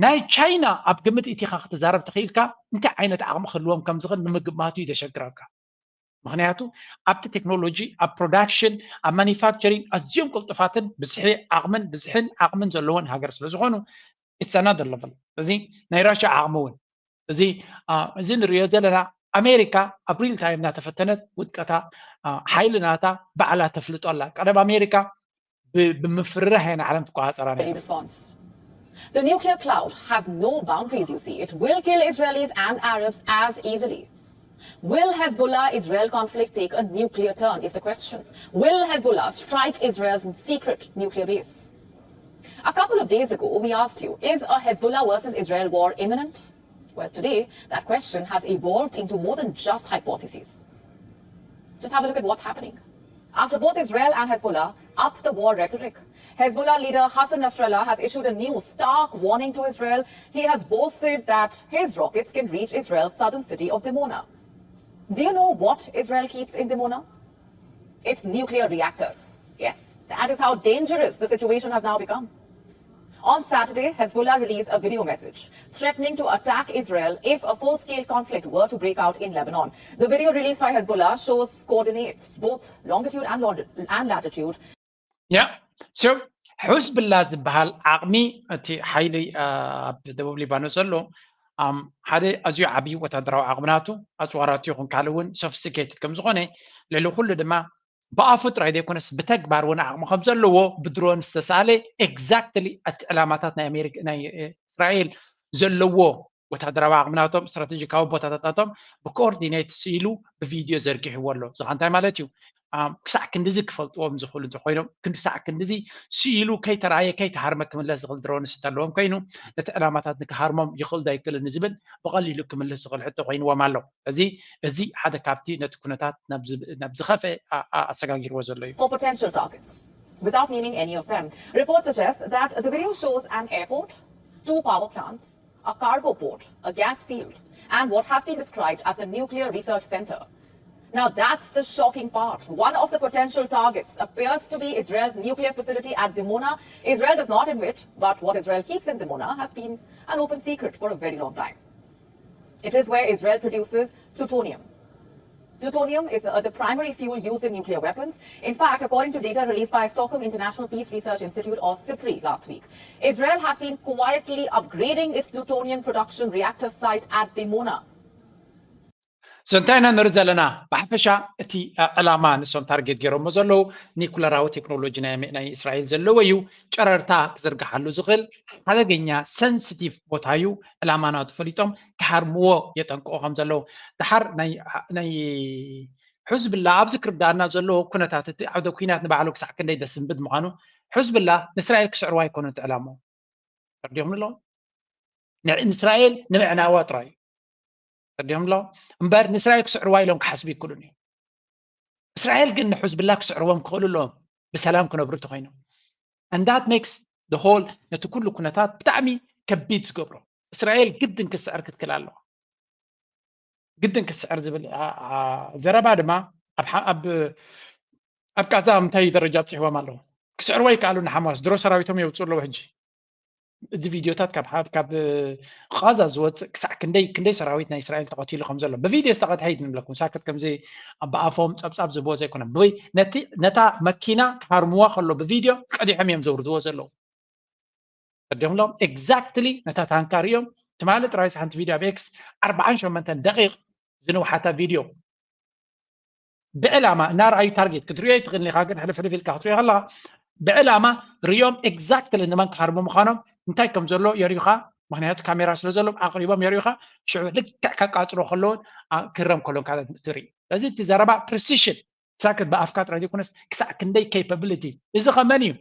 ናይ ቻይና ኣብ ግምት ኢቲኻ ክትዛረብ ተኽኢልካ እንታይ ዓይነት ዓቕሚ ክህልዎም ከም ዝኽእል ንምግማቱ እዩ ዘሸግረካ። ምክንያቱ ኣብቲ ቴክኖሎጂ ኣብ ፕሮዳክሽን ኣብ ማኒፋክቸሪንግ ኣዝዮም ቅልጡፋትን ብዝሒ ዓቕምን ብዝሕን ዓቕምን ዘለዎን ሃገር ስለ ዝኾኑ it's another level። እዚ ናይ ራሽያ ዓቕሚ እውን እዚ እዚ ንሪኦ ዘለና ኣሜሪካ ኣብ ሪል ታይም እናተፈተነት ውድቀታ ሓይሊ ናታ ባዕላ ተፍልጦ ኣላ። ቀደም ኣሜሪካ ብምፍርራሕ እያ ንዓለም ትቆፃፀራ ነይራ። Response. The nuclear cloud has no boundaries, you see. It will kill Israelis and Arabs as easily. Will Hezbollah Israel conflict take a nuclear turn? Is the question. Will Hezbollah strike Israel's secret nuclear base? A couple of days ago, we asked you, is a Hezbollah versus Israel war imminent? Well, today, that question has evolved into more than just hypotheses. Just have a look at what's happening. After both Israel and Hezbollah up the war rhetoric, Hezbollah leader Hassan Nasrallah has issued a new stark warning to Israel. He has boasted that his rockets can reach Israel's southern city of Dimona. Do you know what Israel keeps in Dimona? It's nuclear reactors. Yes, that is how dangerous the situation has now become. On Saturday, Hezbollah released a video message threatening to attack Israel if a full scale conflict were to break out in Lebanon. The video released by Hezbollah shows coordinates, both longitude and, longitude and latitude. ያ ሶ ሕዝብላ ዝበሃል ዓቕሚ እቲ ሓይሊ ኣብ ደቡብ ሊባኖስ ዘሎ ሓደ ኣዝዩ ዓብዪ ወታደራዊ ዓቕሚ ናቱ ኣፅዋራቱ ይኹን ካልእ እውን ሶፊስቲኬትድ ከም ዝኾነ ልዕሊ ኩሉ ድማ ብኣፉ ጥራይ ዘይኮነስ ብተግባር እውን ዓቕሚ ከም ዘለዎ ብድሮን ዝተሳለ ኤግዛክትሊ እቲ ዕላማታት ናይ ኣሜሪካ ናይ እስራኤል ዘለዎ ወታደራዊ ዓቕሚ ናቶም ስትራቴጂካዊ ቦታታት ናቶም ብኮኦርዲኔት ስኢሉ ብቪድዮ ዘርጊሕዎ ኣሎ። እዚ እንታይ ማለት እዩ? ክሳዕ ክንድዚ ክፈልጥዎም ዝኽእሉ እንተኮይኖም ክሳዕ ክንድዚ ስኢሉ ከይተረኣየ ከይተሃርመ ክምለስ ዝኽእል ድሮንስ እንተለዎም ኮይኑ ነቲ ዕላማታት ንክሃርሞም ይኽእል ዶ ኣይክእልን ዝብል ብቐሊሉ ክምልስ ዝኽእል ሕቶ ኮይንዎም ኣሎ። እዚ እዚ ሓደ ካብቲ ነቲ ኩነታት ናብ ዝኸፍአ ኣሰጋጊርዎ ዘሎ እዩ። For potential targets, without naming any of them, reports suggest that the video shows an airport, two power plants, a cargo port, a gas field, and what has been described as a nuclear research center. Now that's the shocking part. One of the potential targets appears to be Israel's nuclear facility at Dimona. Israel does not admit, but what Israel keeps in Dimona has been an open secret for a very long time. It is where Israel produces plutonium. Plutonium is uh, the primary fuel used in nuclear weapons. In fact, according to data released by Stockholm International Peace Research Institute, or SIPRI, last week, Israel has been quietly upgrading its plutonium production reactor site at Dimona. So እንታይ ኢና ንርኢ ዘለና? ብሓፈሻ እቲ ዕላማ ንሶም ታርጌት ገይሮሞ ዘለዉ ኒኩለራዊ ቴክኖሎጂ ናይ እስራኤል ዘለዎ እዩ። ጨረርታ ክዝርግሓሉ ዝኽእል ሓደገኛ ሰንስቲቭ ቦታ እዩ። ዕላማ ናቱ ፈሊጦም ክሃርምዎ የጠንቅቑ ከም ዘለዉ። ድሓር ናይ ሕዝብላ ኣብዚ ክርዳኣና ዘለዎ ኩነታት እቲ ዓውደ ኩናት ንባዕሉ ክሳዕ ክንደይ ደስንብድ ምዃኑ ሕዝብላ ንእስራኤል ክስዕርዋ ኣይኮኑን እቲ ዕላምኡ። ተረዲኦም ኣለዉ። ንእስራኤል ንምዕናዋ ጥራይ እዩ። ተረዲኦም ኣለዉ። እምበር ንእስራኤል ክስዕርዋ ኢሎም ክሓስቡ ይክእሉን እዮም። እስራኤል ግን ንሕዝብላ ክስዕርዎም ክኽእሉ ኣለዎም ብሰላም ክነብሩ እንተኮይኖም። And that makes the whole ነቲ ኩሉ ኩነታት ብጣዕሚ ከቢድ ዝገብሮ። እስራኤል ግድን ክትስዕር ክትክእል ኣለዋ። ግድን ክትስዕር ዝብል ዘረባ ድማ ኣብ ኣብ ቃዛ ኣብ እንታይ ደረጃ ኣብፅሕዎም ኣለዉ? ክስዕርዎ ይከኣሉ ንሓማስ ድሮ ሰራዊቶም የውፅኡ ኣለዉ ሕጂ። እዚ ቪድዮታት ካብ ካብ ቃዛ ዝወፅእ ክሳዕ ክንደይ ክንደይ ሰራዊት ናይ እስራኤል ተቐቲሉ ከም ዘሎ ብቪድዮ ዝተቐድሐ እዩ ንብለኩም። ሳክት ከምዚ ብኣፎም ፀብፃብ ዝብዎ ዘይኮነ፣ ብይ ነቲ ነታ መኪና ክሃርምዋ ከሎ ብቪድዮ ቀዲሖም እዮም ዘውርድዎ ዘለዉ። ቀዲምሎም ኤግዛክትሊ ነታ ታንካ ሪኦም። ትማሊ ጥራይ ሓንቲ ቪድዮ ኣብ ኤክስ ኣርባዓን ሸሞንተን ደቂቕ ዝንውሓታ ቪድዮ ብዕላማ እናረኣዩ ታርጌት ክትሪኦ ይትኽእል ኢኻ፣ ግን ሕልፍልፍ ኢልካ ክትሪኦ ከለኻ ብዕላማ ሪኦም ኤግዛክትሊ ንመን ክሃርሙ ምዃኖም እንታይ ከም ዘሎ የርእዩኻ። ምክንያቱ ካሜራ ስለ ዘሎም ኣቕሪቦም የርእዩኻ። ሽዑ ልክዕ ከቃፅሎ ከለውን ክረም ከሎን ካልኦት ትርኢ። ስለዚ እቲ ዘረባ ፕሪሲሽን ሳክት ብኣፍካ ጥራይ ዘይኮነስ ክሳዕ ክንደይ ኬፓብሊቲ እዚ ከመን እዩ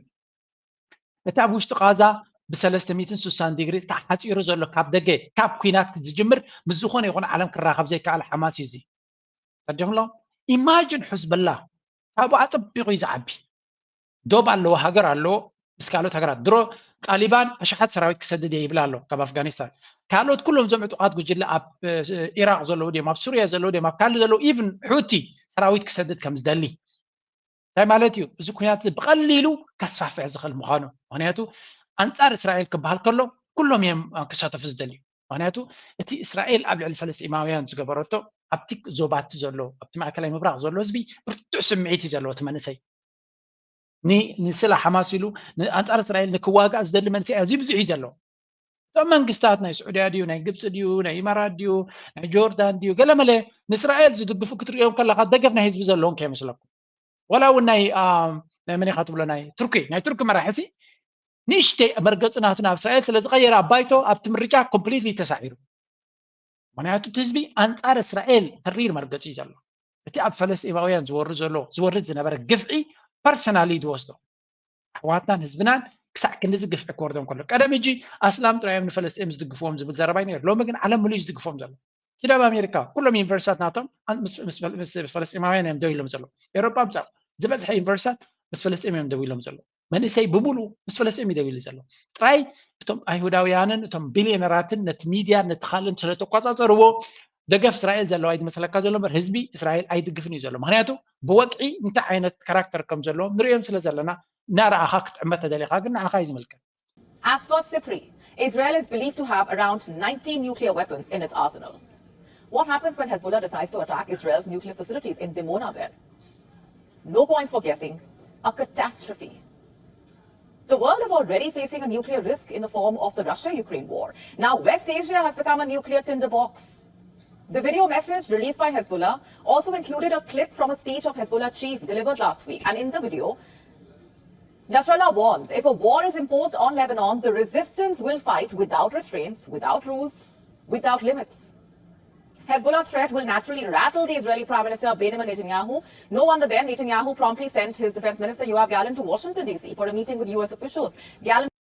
እቲ ኣብ ውሽጢ ቃዛ ብሰለስተ ሚእትን ስሳን ዲግሪ ተሓፂሩ ዘሎ ካብ ደገ ካብ ኩናት ዝጅምር ምስ ዝኾነ ይኹን ዓለም ክራኸብ ዘይከኣል ሓማስ እዩ እዚ። ተዲምሎ ኢማጅን ሕዝበላ ካብኡ ኣፀቢቑ እዩ ዝዓቢ። ዶብ ኣለዎ፣ ሃገር ኣለዎ ምስ ካልኦት ሃገራት። ድሮ ጣሊባን ኣሽሓት ሰራዊት ክሰድድ እየ ይብል ኣሎ ካብ ኣፍጋኒስታን። ካልኦት ኩሎም እዞም ዕጡቓት ጉጅለ ኣብ ኢራቅ ዘለዉ ድዮም ኣብ ሱርያ ዘለዉ ድዮም ኣብ ካልእ ዘለዉ ኢቭን ሑቲ ሰራዊት ክሰድድ ከም ዝደሊ እንታይ ማለት እዩ? እዚ ኩናት እዚ ብቐሊሉ ከስፋፍሕ ዝኽእል ምዃኑ። ምኽንያቱ ኣንጻር እስራኤል ክበሃል ከሎ ኩሎም እዮም ክሳተፉ ዝደልዩ። ምኽንያቱ እቲ እስራኤል ኣብ ልዕሊ ፈለስጢማውያን ዝገበረቶ ኣብቲ ዞባቲ ዘሎ ኣብቲ ማእከላይ ምብራቕ ዘሎ ህዝቢ ብርቱዕ ስምዒት እዩ ዘለዎ እቲ መንእሰይ። ንስላ ሓማስ ኢሉ ኣንጻር እስራኤል ንክዋጋእ ዝደሊ መንእሰይ ኣዝዩ ብዙሕ እዩ ዘሎ። እቶም መንግስታት ናይ ስዑድያ ድዩ ናይ ግብፂ ድዩ ናይ ኢማራት ድዩ ናይ ጆርዳን ድዩ ገለመለ ንእስራኤል ዝድግፉ ክትሪኦም ከለካ ደገፍ ናይ ህዝቢ ዘለዎም ከይመስለኩም። ዋላ እውን ናይ ናይ መን ኢካ ትብሎ ናይ ቱርኪ ናይ ቱርኪ መራሒ ሲ ንእሽተይ መርገፂ ናቱ ናብ እስራኤል ስለ ዝቀየረ ኣብ ባይቶ ኣብቲ ምርጫ ኮምፕሊትሊ ተሳዒሩ። ምክንያቱ እቲ ህዝቢ ኣንፃር እስራኤል ተሪር መርገፂ እዩ ዘሎ። እቲ ኣብ ፈለስጢማውያን ዝወርድ ዘሎ ዝወርድ ዝነበረ ግፍዒ ፐርሰናሊ ዝወስዶ ኣሕዋትናን ህዝብናን ክሳዕ ክንድዚ ግፍዒ ክወርዶም ከሎ ቀደም እጂ ኣስላም ጥራዮም ንፈለስጢም ዝድግፍዎም ዝብል ዘረባ ነይሩ። ሎሚ ግን ዓለም ምሉእ ዝድግፎም ዘሎ ኪዳብ ኣሜሪካ ኩሎም ዩኒቨርሲታት ናቶም ምስ ፈለስጢማውያን እዮም ደው ኢሎም ዘሎ። ኤሮጳ ምፃ ዝበዝሐ ዩኒቨርሲታት ምስ ፈለስጢም እዮም ደው ኢሎም ዘሎ። መንእሰይ ብምሉ ምስ ፈለስጢም እዩ ደው ኢሉ ዘሎ። ጥራይ እቶም ኣይሁዳውያንን እቶም ቢልዮነራትን ነቲ ሚድያ ነቲ ካልእን ስለተቆፃፀርዎ ደገፍ እስራኤል ዘለዋ እዩ ዝመስለካ ዘሎ እምበር ህዝቢ እስራኤል ኣይድግፍን እዩ ዘሎ። ምክንያቱ ብወግዒ እንታይ ዓይነት ካራክተር ከም ዘለዎም ንሪኦም ስለ ዘለና እናረኣኻ ክትዕመት ተደሊኻ ግን ንዓኻ እዩ ዝምልከት። As per SIPRI, Israel is believed to have around ninety nuclear weapons in its arsenal. What happens when Hezbollah decides to attack Israel's nuclear facilities in Dimona then? No point for guessing. A catastrophe. The world is already facing a nuclear risk in the form of the Russia Ukraine war. Now, West Asia has become a nuclear tinderbox. The video message released by Hezbollah also included a clip from a speech of Hezbollah chief delivered last week. And in the video, Nasrallah warns if a war is imposed on Lebanon, the resistance will fight without restraints, without rules, without limits. Hezbollah's threat will naturally rattle the Israeli Prime Minister Benjamin Netanyahu. No wonder then Netanyahu promptly sent his Defense Minister Yoav Gallant to Washington, D C for a meeting with U S officials. Gallant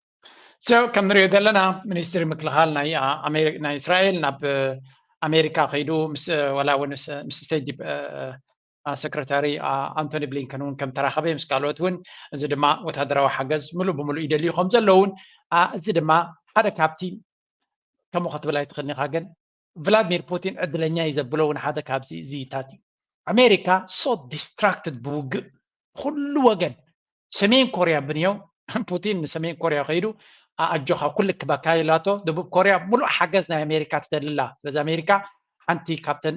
So ከም ንሪኦ ዘለና ሚኒስትሪ ምክልኻል ናይ ናይ እስራኤል ናብ ኣሜሪካ ከይዱ ምስ ዋላ እውን ምስ ስቴት ሰክረታሪ ኣንቶኒ ብሊንከን እውን ከም ተራኸበ ምስ ካልኦት እውን እዚ ድማ ወታደራዊ ሓገዝ ሙሉእ ብሙሉእ ይደልዩ ከም ዘለውን እዚ ድማ ሓደ ካብቲ ከምኡ ክትብል ኣይትኽእልን ኢኻ ግን ቭላድሚር ፑቲን ዕድለኛ እዩ ዘብሎ እውን ሓደ ካብዚ እዚታት እዩ። ኣሜሪካ so distracted ብውግእ ብኩሉ ወገን ሰሜን ኮርያ ብንዮ ፑቲን ንሰሜን ኮርያ ከይዱ ኣጆኻ ኩልክ በካ ኢላቶ ደቡብ ኮርያ ሙሉእ ሓገዝ ናይ ኣሜሪካ ትደልላ። ስለዚ ኣሜሪካ ሓንቲ ካብተን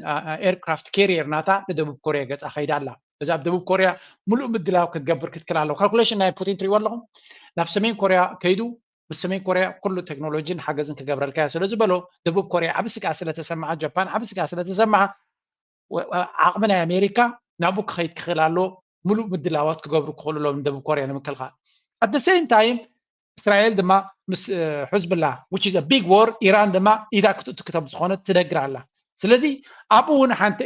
ኤርክራፍት ካሪየር ናታ ንደቡብ ኮርያ ገፃ ከይዳ ኣላ። እዚ ኣብ ደቡብ ኮርያ ሙሉእ ምድላው ክትገብር ክትክል ኣለዎ። ካልኩሌሽን ናይ ፑቲን ትሪእዎ ኣለኹም። ናብ ሰሜን ኮርያ ከይዱ ምስ ሰሜን ኮርያ ኩሉ ቴክኖሎጂን ሓገዝን ክገብረልካ እየ ስለ ዝበሎ ደቡብ ኮርያ ዓብ ስግኣት ስለ ተሰምዓ፣ ጃፓን ዓብ ስግኣት ስለ ተሰምዓ ዓቕሚ ናይ ኣሜሪካ ናብኡ ክኸይድ ክኽእል ኣለዎ። ሙሉእ ምድላዋት ክገብሩ ክኽእሉ ኣለዎም ንደቡብ ኮርያ ንምክልኻል። At the same time እስራኤል ድማ ምስ ሕዝብላ which is a big war ኢራን ድማ ኢዳ ክትእቱ ክተም ዝኾነት ትደግር ኣላ። ስለዚ ኣብኡ እውን ሓንቲ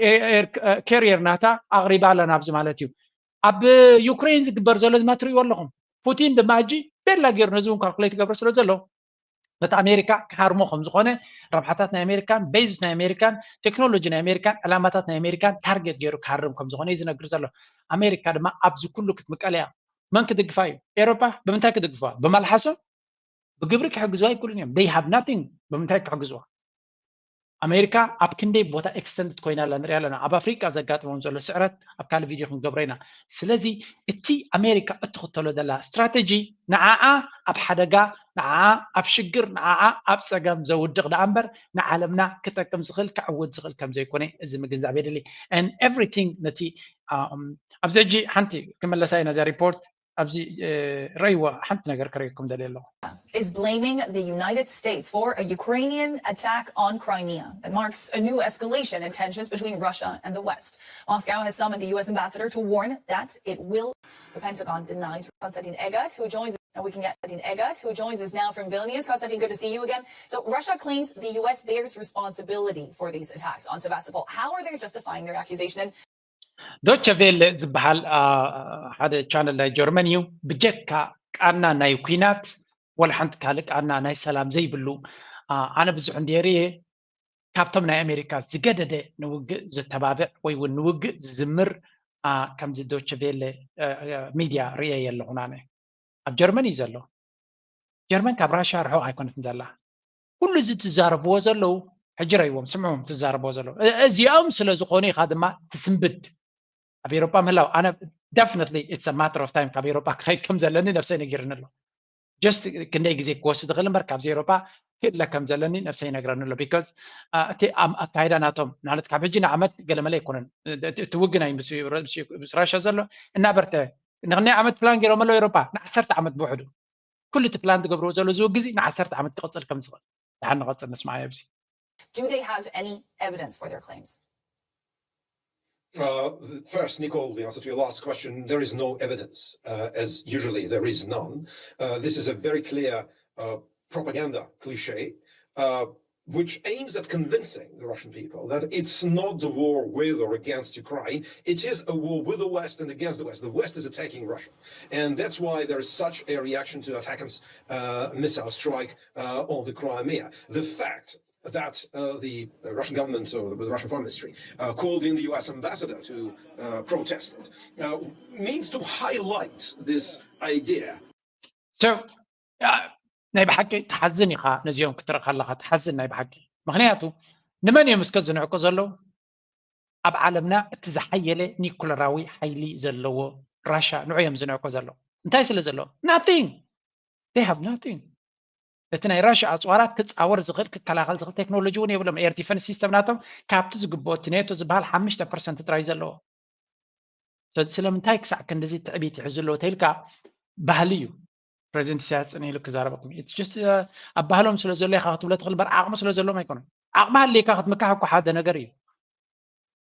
ካሪየር ናታ ኣቕሪባ ኣላ ናብዚ ማለት እዩ። ኣብ ዩክሬን ዝግበር ዘሎ ድማ ትሪእዎ ኣለኹም። ፑቲን ድማ ሕጂ ቤላ ገይሩ ነዚ እውን ካልኩሌት ይገብሮ ስለ ዘሎ ነቲ ኣሜሪካ ክሃርሞ ከም ዝኾነ ረብሓታት ናይ ኣሜሪካን ቤዝስ ናይ ኣሜሪካን ቴክኖሎጂ ናይ ኣሜሪካን ዕላማታት ናይ ኣሜሪካን ታርጌት ገይሩ ክሃርም ከም ዝኾነ እዩ ዝነግር ዘሎ። ኣሜሪካ ድማ ኣብዚ ኩሉ ክትምቀል እያ። መን ክድግፋ እዩ? ኤሮፓ ብምንታይ ክድግፋ? ብመልሓሶም ብግብሪ ክሕግዝዋ ኣይክእሉን እዮም። They have nothing ብምንታይ ክሕግዝዋ? ኣሜሪካ ኣብ ክንደይ ቦታ ኤክስተንድድ ኮይና ኣላ ንሪኣ ኣለና። ኣብ ኣፍሪቃ ዘጋጥሞም ዘሎ ስዕረት ኣብ ካልእ ቪድዮ ክንገብሮ ኢና። ስለዚ እቲ ኣሜሪካ እትኽተሎ ዘላ ስትራተጂ ንዓኣ ኣብ ሓደጋ ንዓዓ ኣብ ሽግር፣ ንዓዓ ኣብ ፀገም ዘውድቕ ደኣ እምበር ንዓለምና ክጠቅም ዝኽእል፣ ከዕውት ዝኽእል ከም ዘይኮነ እዚ ምግንዛብ የድሊ። And everything ነቲ ኣብዚ ሕጂ ሓንቲ ክመለሳ ኢና እዛ ሪፖርት ኣብዚ ረይዋ ሓንቲ ነገር ክረይኩም ደልየ ኣለኹ። Is blaming the United States for a Ukrainian attack on Crimea. It marks a new escalation in tensions between Russia and the West. Moscow has summoned the U S ambassador to warn that it will. The Pentagon denies. Konstantin Eggert, who joins, and we can get Konstantin Eggert, who joins us now from Vilnius. Konstantin, good to see you again. So Russia claims the U S bears responsibility for these attacks on Sevastopol. How are they justifying their accusation? And ዶቸ ቬለ ዝበሃል ሓደ ቻነል ናይ ጀርመን እዩ። ብጀካ ቃና ናይ ኲናት ወላ ሓንቲ ካልእ ቃና ናይ ሰላም ዘይብሉ፣ ኣነ ብዙሕ እንድየ ርእየ። ካብቶም ናይ ኣሜሪካ ዝገደደ ንውግእ ዘተባብዕ ወይ እውን ንውግእ ዝዝምር ከምዚ ዶቸ ቬለ ሚድያ ርእየ የለኹን ኣነ። ኣብ ጀርመን እዩ ዘሎ። ጀርመን ካብ ራሽያ ርሑቕ ኣይኮነትን ዘላ። ኩሉ እዚ ትዛረብዎ ዘለዉ ሕጂ ረይዎም ስምዑም ትዛረብዎ ዘለዉ እዚኦም ስለ ዝኾኑ ኢኻ ድማ ትስንብድ። ኣብ ኤሮጳ ምህላው ኣነ definitely it's a matter of time ካብ ኤሮጳ ክኸይድ ከም ዘለኒ ነብሰይ ነጊርኒ ኣሎ። Just ክንደይ ግዜ ክወስድ ይኽእል እምበር ካብዚ ኤሮጳ ክእለ ከም ዘለኒ ነብሰይ ይነግረኒ ኣሎ። Because እቲ ኣካይዳ ናቶም ማለት ካብ ሕጂ ንዓመት ገለመለ ኣይኮነን። እቲ ውግናይ ምስ ራሽያ ዘሎ እናበርተ ንክናይ ዓመት ፕላን ገይሮም ኣለዉ ኤሮጳ ንዓሰርተ ዓመት ብውሕዱ ኩሉ እቲ ፕላን ትገብርዎ ዘሎ ዝውግ እዚ ንዓሰርተ ዓመት ክቕፅል ከም ዝኽእል። ድሓን ንቐፅል ንስማዓዮ ኣብዚ። Do they have any evidence for their claims? Uh, first, Nicole, the answer to your last question, there is no evidence. Uh, as usually, there is none. Uh, this is a very clear uh, propaganda cliche. Uh, which aims at convincing the Russian people that it's not the war with or against Ukraine, it is a war with the West and against the West. The West is attacking Russia. And that's why there is such a reaction to ATACMS uh, missile strike uh, on the Crimea. The fact that uh, the Russian government or the Russian foreign ministry uh, called in the U S ambassador to uh, protest it uh, means to highlight this idea. So, ናይ ብሓቂ ትሓዝን ኢኻ ነዚኦም ክትርኢ ከለኻ ትሓዝን ናይ ብሓቂ። ምኽንያቱ ንመን እዮም እስከ ዝንዕቁ ዘለዉ? ኣብ ዓለምና እቲ ዝሓየለ ኒኩለራዊ ሓይሊ ዘለዎ ራሻ ንዑ እዮም ዝንዕቁ ዘለዉ። እንታይ ስለ ዘለዎ? Nothing. They have nothing. እቲ ናይ ራሻ ኣፅዋራት ክፃወር ዝኽእል ክከላኸል ዝኽእል ቴክኖሎጂ እውን የብሎም። ኤር ዲፈንስ ሲስተም ናቶም ካብቲ ዝግብኦ እቲ ኔቶ ዝበሃል ሓሙሽተ ፐርሰንት ጥራይ ዘለዎ። ስለምንታይ ክሳዕ ክንድዚ ትዕቢት ይሕዙ ኣለዉ ተይልካ ባህሊ እዩ። ፕሬዚደንት ኢሳያስ ፅን ኢሉ ክዛረበኩም ኣብ ባህሎም ስለ ዘሎ ኢኻ ክትብሎ ትኽእል እምበር ዓቕሚ ስለ ዘለዎም ኣይኮነን። ዓቕሚ ሃልይካ ክትምካሕ እኮ ሓደ ነገር እዩ።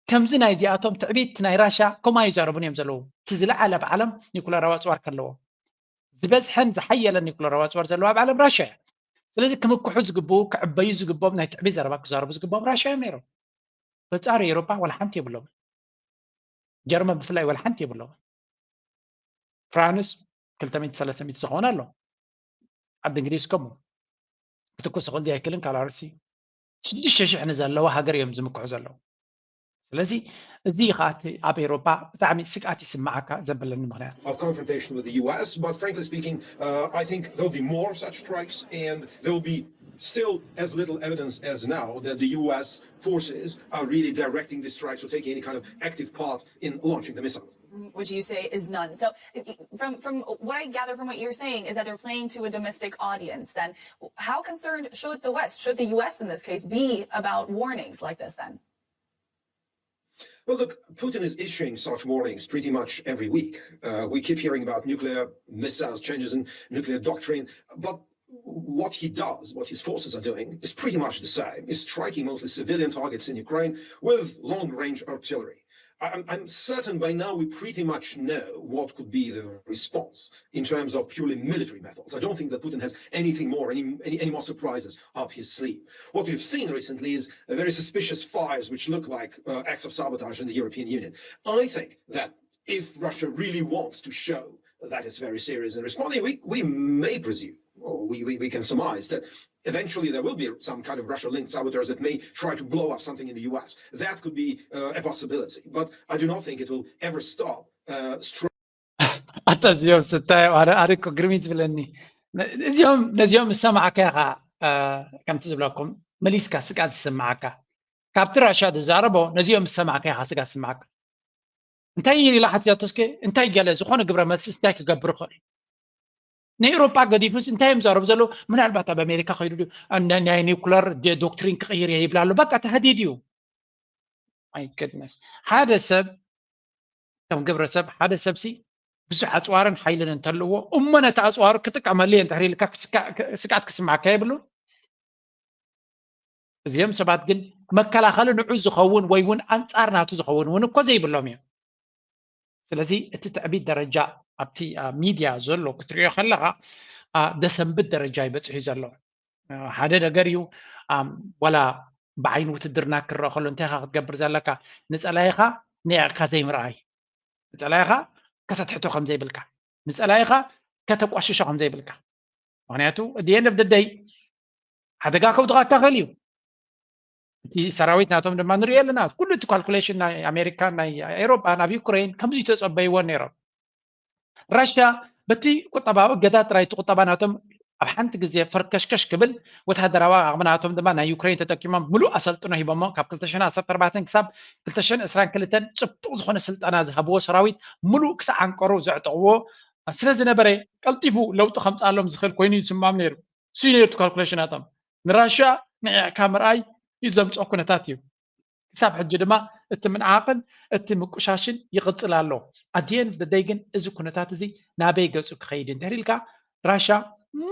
ከምዚ ናይዚኣቶም ትዕቢት ናይ ራሻ ከምኡ ኣይዛረቡን እዮም ዘለዉ። እቲ ዝለዓለ ኣብ ዓለም ኒኩለራዊ ኣፅዋር ከለዎ ዝበዝሐን ዝሓየለን ኒኩለራዊ ኣፅዋር ዘለዎ ኣብ ዓለም ራሻ እያ። ስለዚ ክምክሑ ዝግብኡ ክዕበዩ ዝግብኦም ናይ ትዕቢት ዘረባ ክዛረቡ ዝግብኦም ራሻ እዮም ነይሮም። በፃሪ ኤሮፓ ዋላ ሓንቲ የብሎም። ጀርመን ብፍላይ ዋላ ሓንቲ የብሎም። ፍራንስ ክልተ ሚእቲ ሰለስተ ሚእቲ ዝኾነ ኣሎ። ዓዲ እንግሊዝ ከምኡ ክትኩስ ይኽእል ድዩ ኣይክልን ካልኣርሲ ሽዱሽተ ሽሕ ንዘለዋ ሃገር እዮም ዝምክሑ ዘለዉ። ስለዚ እዚ ከዓ ኣብ ኤሮፓ ብጣዕሚ ስግኣት ይስምዓካ ዘበለኒ ምክንያት of confrontation with the U S, but frankly speaking, uh, I think there'll be more such strikes, and there'll be still as little evidence as now that the U S forces are really directing the strikes or taking any kind of active part in launching the missiles. Which you say is none. So, from from what I gather from what you're saying is that they're playing to a domestic audience. Then, how concerned should the West, should the U S in this case, be about warnings like this? Then. Well, look, Putin is issuing such warnings pretty much every week. Uh, we keep hearing about nuclear missiles, changes in nuclear doctrine, but what he does, what his forces are doing, is pretty much the same. He's striking mostly civilian targets in Ukraine with long-range artillery. I'm, I'm certain by now we pretty much know what could be the response in terms of purely military methods. I don't think that Putin has anything more, any, any, any more surprises up his sleeve. What we've seen recently is a very suspicious fires which look like uh, acts of sabotage in the European Union. I think that if Russia really wants to show that it's very serious in responding, we, we may presume, or we, we, we can surmise that eventually there will be some kind of Russia-linked saboteurs that may try to blow up something in the U S. That could be uh, a possibility, but I do not think it will ever stop uh, strong. ኣታ እዚኦም ስታዮም ኣነ ኣነ እኮ ግርሚት ዝብለኒ እዚኦም ነዚኦም ዝሰማዕካ ኢኻ። ከምቲ ዝብለኩም መሊስካ ስቃ ዝስማዓካ ካብቲ ራሻ ዝዛረቦ ነዚኦም ዝሰማዕካ ኢኻ ስጋ ዝስማዓካ። እንታይ ኢላ ሓቲታቶ እስከ እንታይ ገለ ዝኾነ ግብረ መልሲ እንታይ ክገብር ይኽእል? ንኤውሮጳ ገዲፉስ እንታይ እዮም ዘረቡ ዘለዉ? ምናልባት ኣብ ኣሜሪካ ከይዱ ድዩ ናይ ኒውክለር ዶክትሪን ክቕይር እየ ይብላ ኣሎ። በቃ ተሃዲድ እዩ። My goodness። ሓደ ሰብ ከም ግብረሰብ ሓደ ሰብሲ ብዙሕ ኣፅዋርን ሓይልን እንተለዎ እሞ ነቲ ኣፅዋሩ ክጥቀመሉ እየ እንድሕር ኢልካ ስግኣት ክስማዓካ የብሉን። እዚኦም ሰባት ግን መከላኸሊ ንዑ ዝኸውን ወይ እውን ኣንፃር ናቱ ዝኸውን እውን እኮ ዘይብሎም እዮም። ስለዚ እቲ ትዕቢት ደረጃ ኣብቲ ሚድያ ዘሎ ክትሪኦ ከለኻ ደሰንብት ደረጃ ይበፅሑ ዘሎ። ሓደ ነገር እዩ። ዋላ ብዓይኒ ውትድርና ክረአ ከሎ እንታይ ኢኻ ክትገብር ዘለካ? ንፀላኢኻ ንዕቕካ ዘይምርኣይ፣ ንፀላኢኻ ከተትሕቶ ከም ዘይብልካ፣ ንፀላኢኻ ከተቋሽሾ ከም ዘይብልካ። ምክንያቱ at the end of the day ሓደጋ ከውድቐካ ክእል እዩ። እቲ ሰራዊት ናቶም ድማ ንሪኦ ኣለና። ኩሉ እቲ ካልኩሌሽን ናይ ኣሜሪካ፣ ናይ ኤሮጳ ናብ ዩክሬን ከምዚ ተፀበይዎ ነይሮም። ራሽያ በቲ ቁጠባዊ እገዳ ጥራይ እቲ ቁጠባ ናቶም ኣብ ሓንቲ ግዜ ፈርከሽከሽ ክብል ወታደራዊ ዓቕሚ ናቶም ድማ ናይ ዩክሬን ተጠቂሞም ምሉእ ኣሰልጥኖ ሂቦሞ ካብ ክልተ ሽሕን ዓሰርተ ኣርባዕተን ክሳብ ክልተ ሽሕን ዕስራን ክልተን ጽቡቕ ዝኾነ ስልጠና ዝሃብዎ ሰራዊት ምሉእ ክሳብ ዓንቀሩ ዘዕጠቕዎ ስለ ዝነበረ ቀልጢፉ ለውጢ ከምፅኣሎም ዝኽእል ኮይኑ ይስማም ነይሩ። እሱ ነይሩ እቲ ካልኩሌሽናቶም። ንራሽያ ንዕቕካ ምርኣይ እዩ ዘምፅኦ ኩነታት እዩ። ክሳብ ሕጂ ድማ እቲ ምንዓቕን እቲ ምቁሻሽን ይቕፅል ኣሎ። ኣት the end of the day ግን እዚ ኩነታት እዚ ናበይ ገፁ ክኸይድ እንድሕር ኢልካ ራሽያ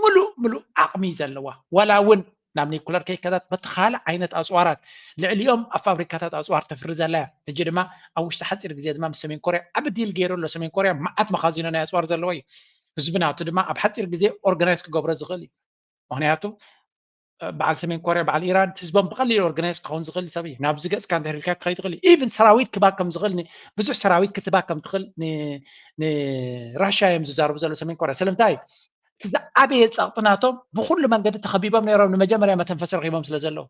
ምሉእ ምሉእ ዓቕሚ ዘለዋ ዋላ እውን ናብ ኒኩለር ከይከዳት በቲ ካልእ ዓይነት ኣፅዋራት ልዕሊኦም ኣብ ፋብሪካታት ኣፅዋር ተፍሪ ዘላ እያ። ሕጂ ድማ ኣብ ውሽጢ ሓፂር ግዜ ድማ ምስ ሰሜን ኮርያ ዓቢ ዲል ገይሩ ኣሎ። ሰሜን ኮርያ መዓት መኻዚኖ ናይ ኣፅዋር ዘለዎ እዩ። ህዝቢ ናቱ ድማ ኣብ ሓፂር ግዜ ኦርጋናይዝ ክገብሮ ዝኽእል እዩ። ምክንያቱ በዓል ሰሜን ኮርያ በዓል ኢራን ህዝቦም ብቀሊል ኦርጋናይዝ ክኸውን ዝኽእል ሰብ እዩ። ናብዚ ገፅካ እንድሕር ኢልካ ክኸይድ ይኽእል እዩ። ኢቭን ሰራዊት ክባ ከም ዝኽእል ብዙሕ ሰራዊት ክትባ ከም ትኽእል ንራሽያ እዮም ዝዛረቡ ዘሎ ሰሜን ኮርያ። ስለምንታይ እቲ ዝዓበየ ጸቕጢ ናቶም ብኩሉ መንገዲ ተኸቢቦም ነይሮም ንመጀመርያ መተንፈሲ ረኺቦም ስለ ዘለዉ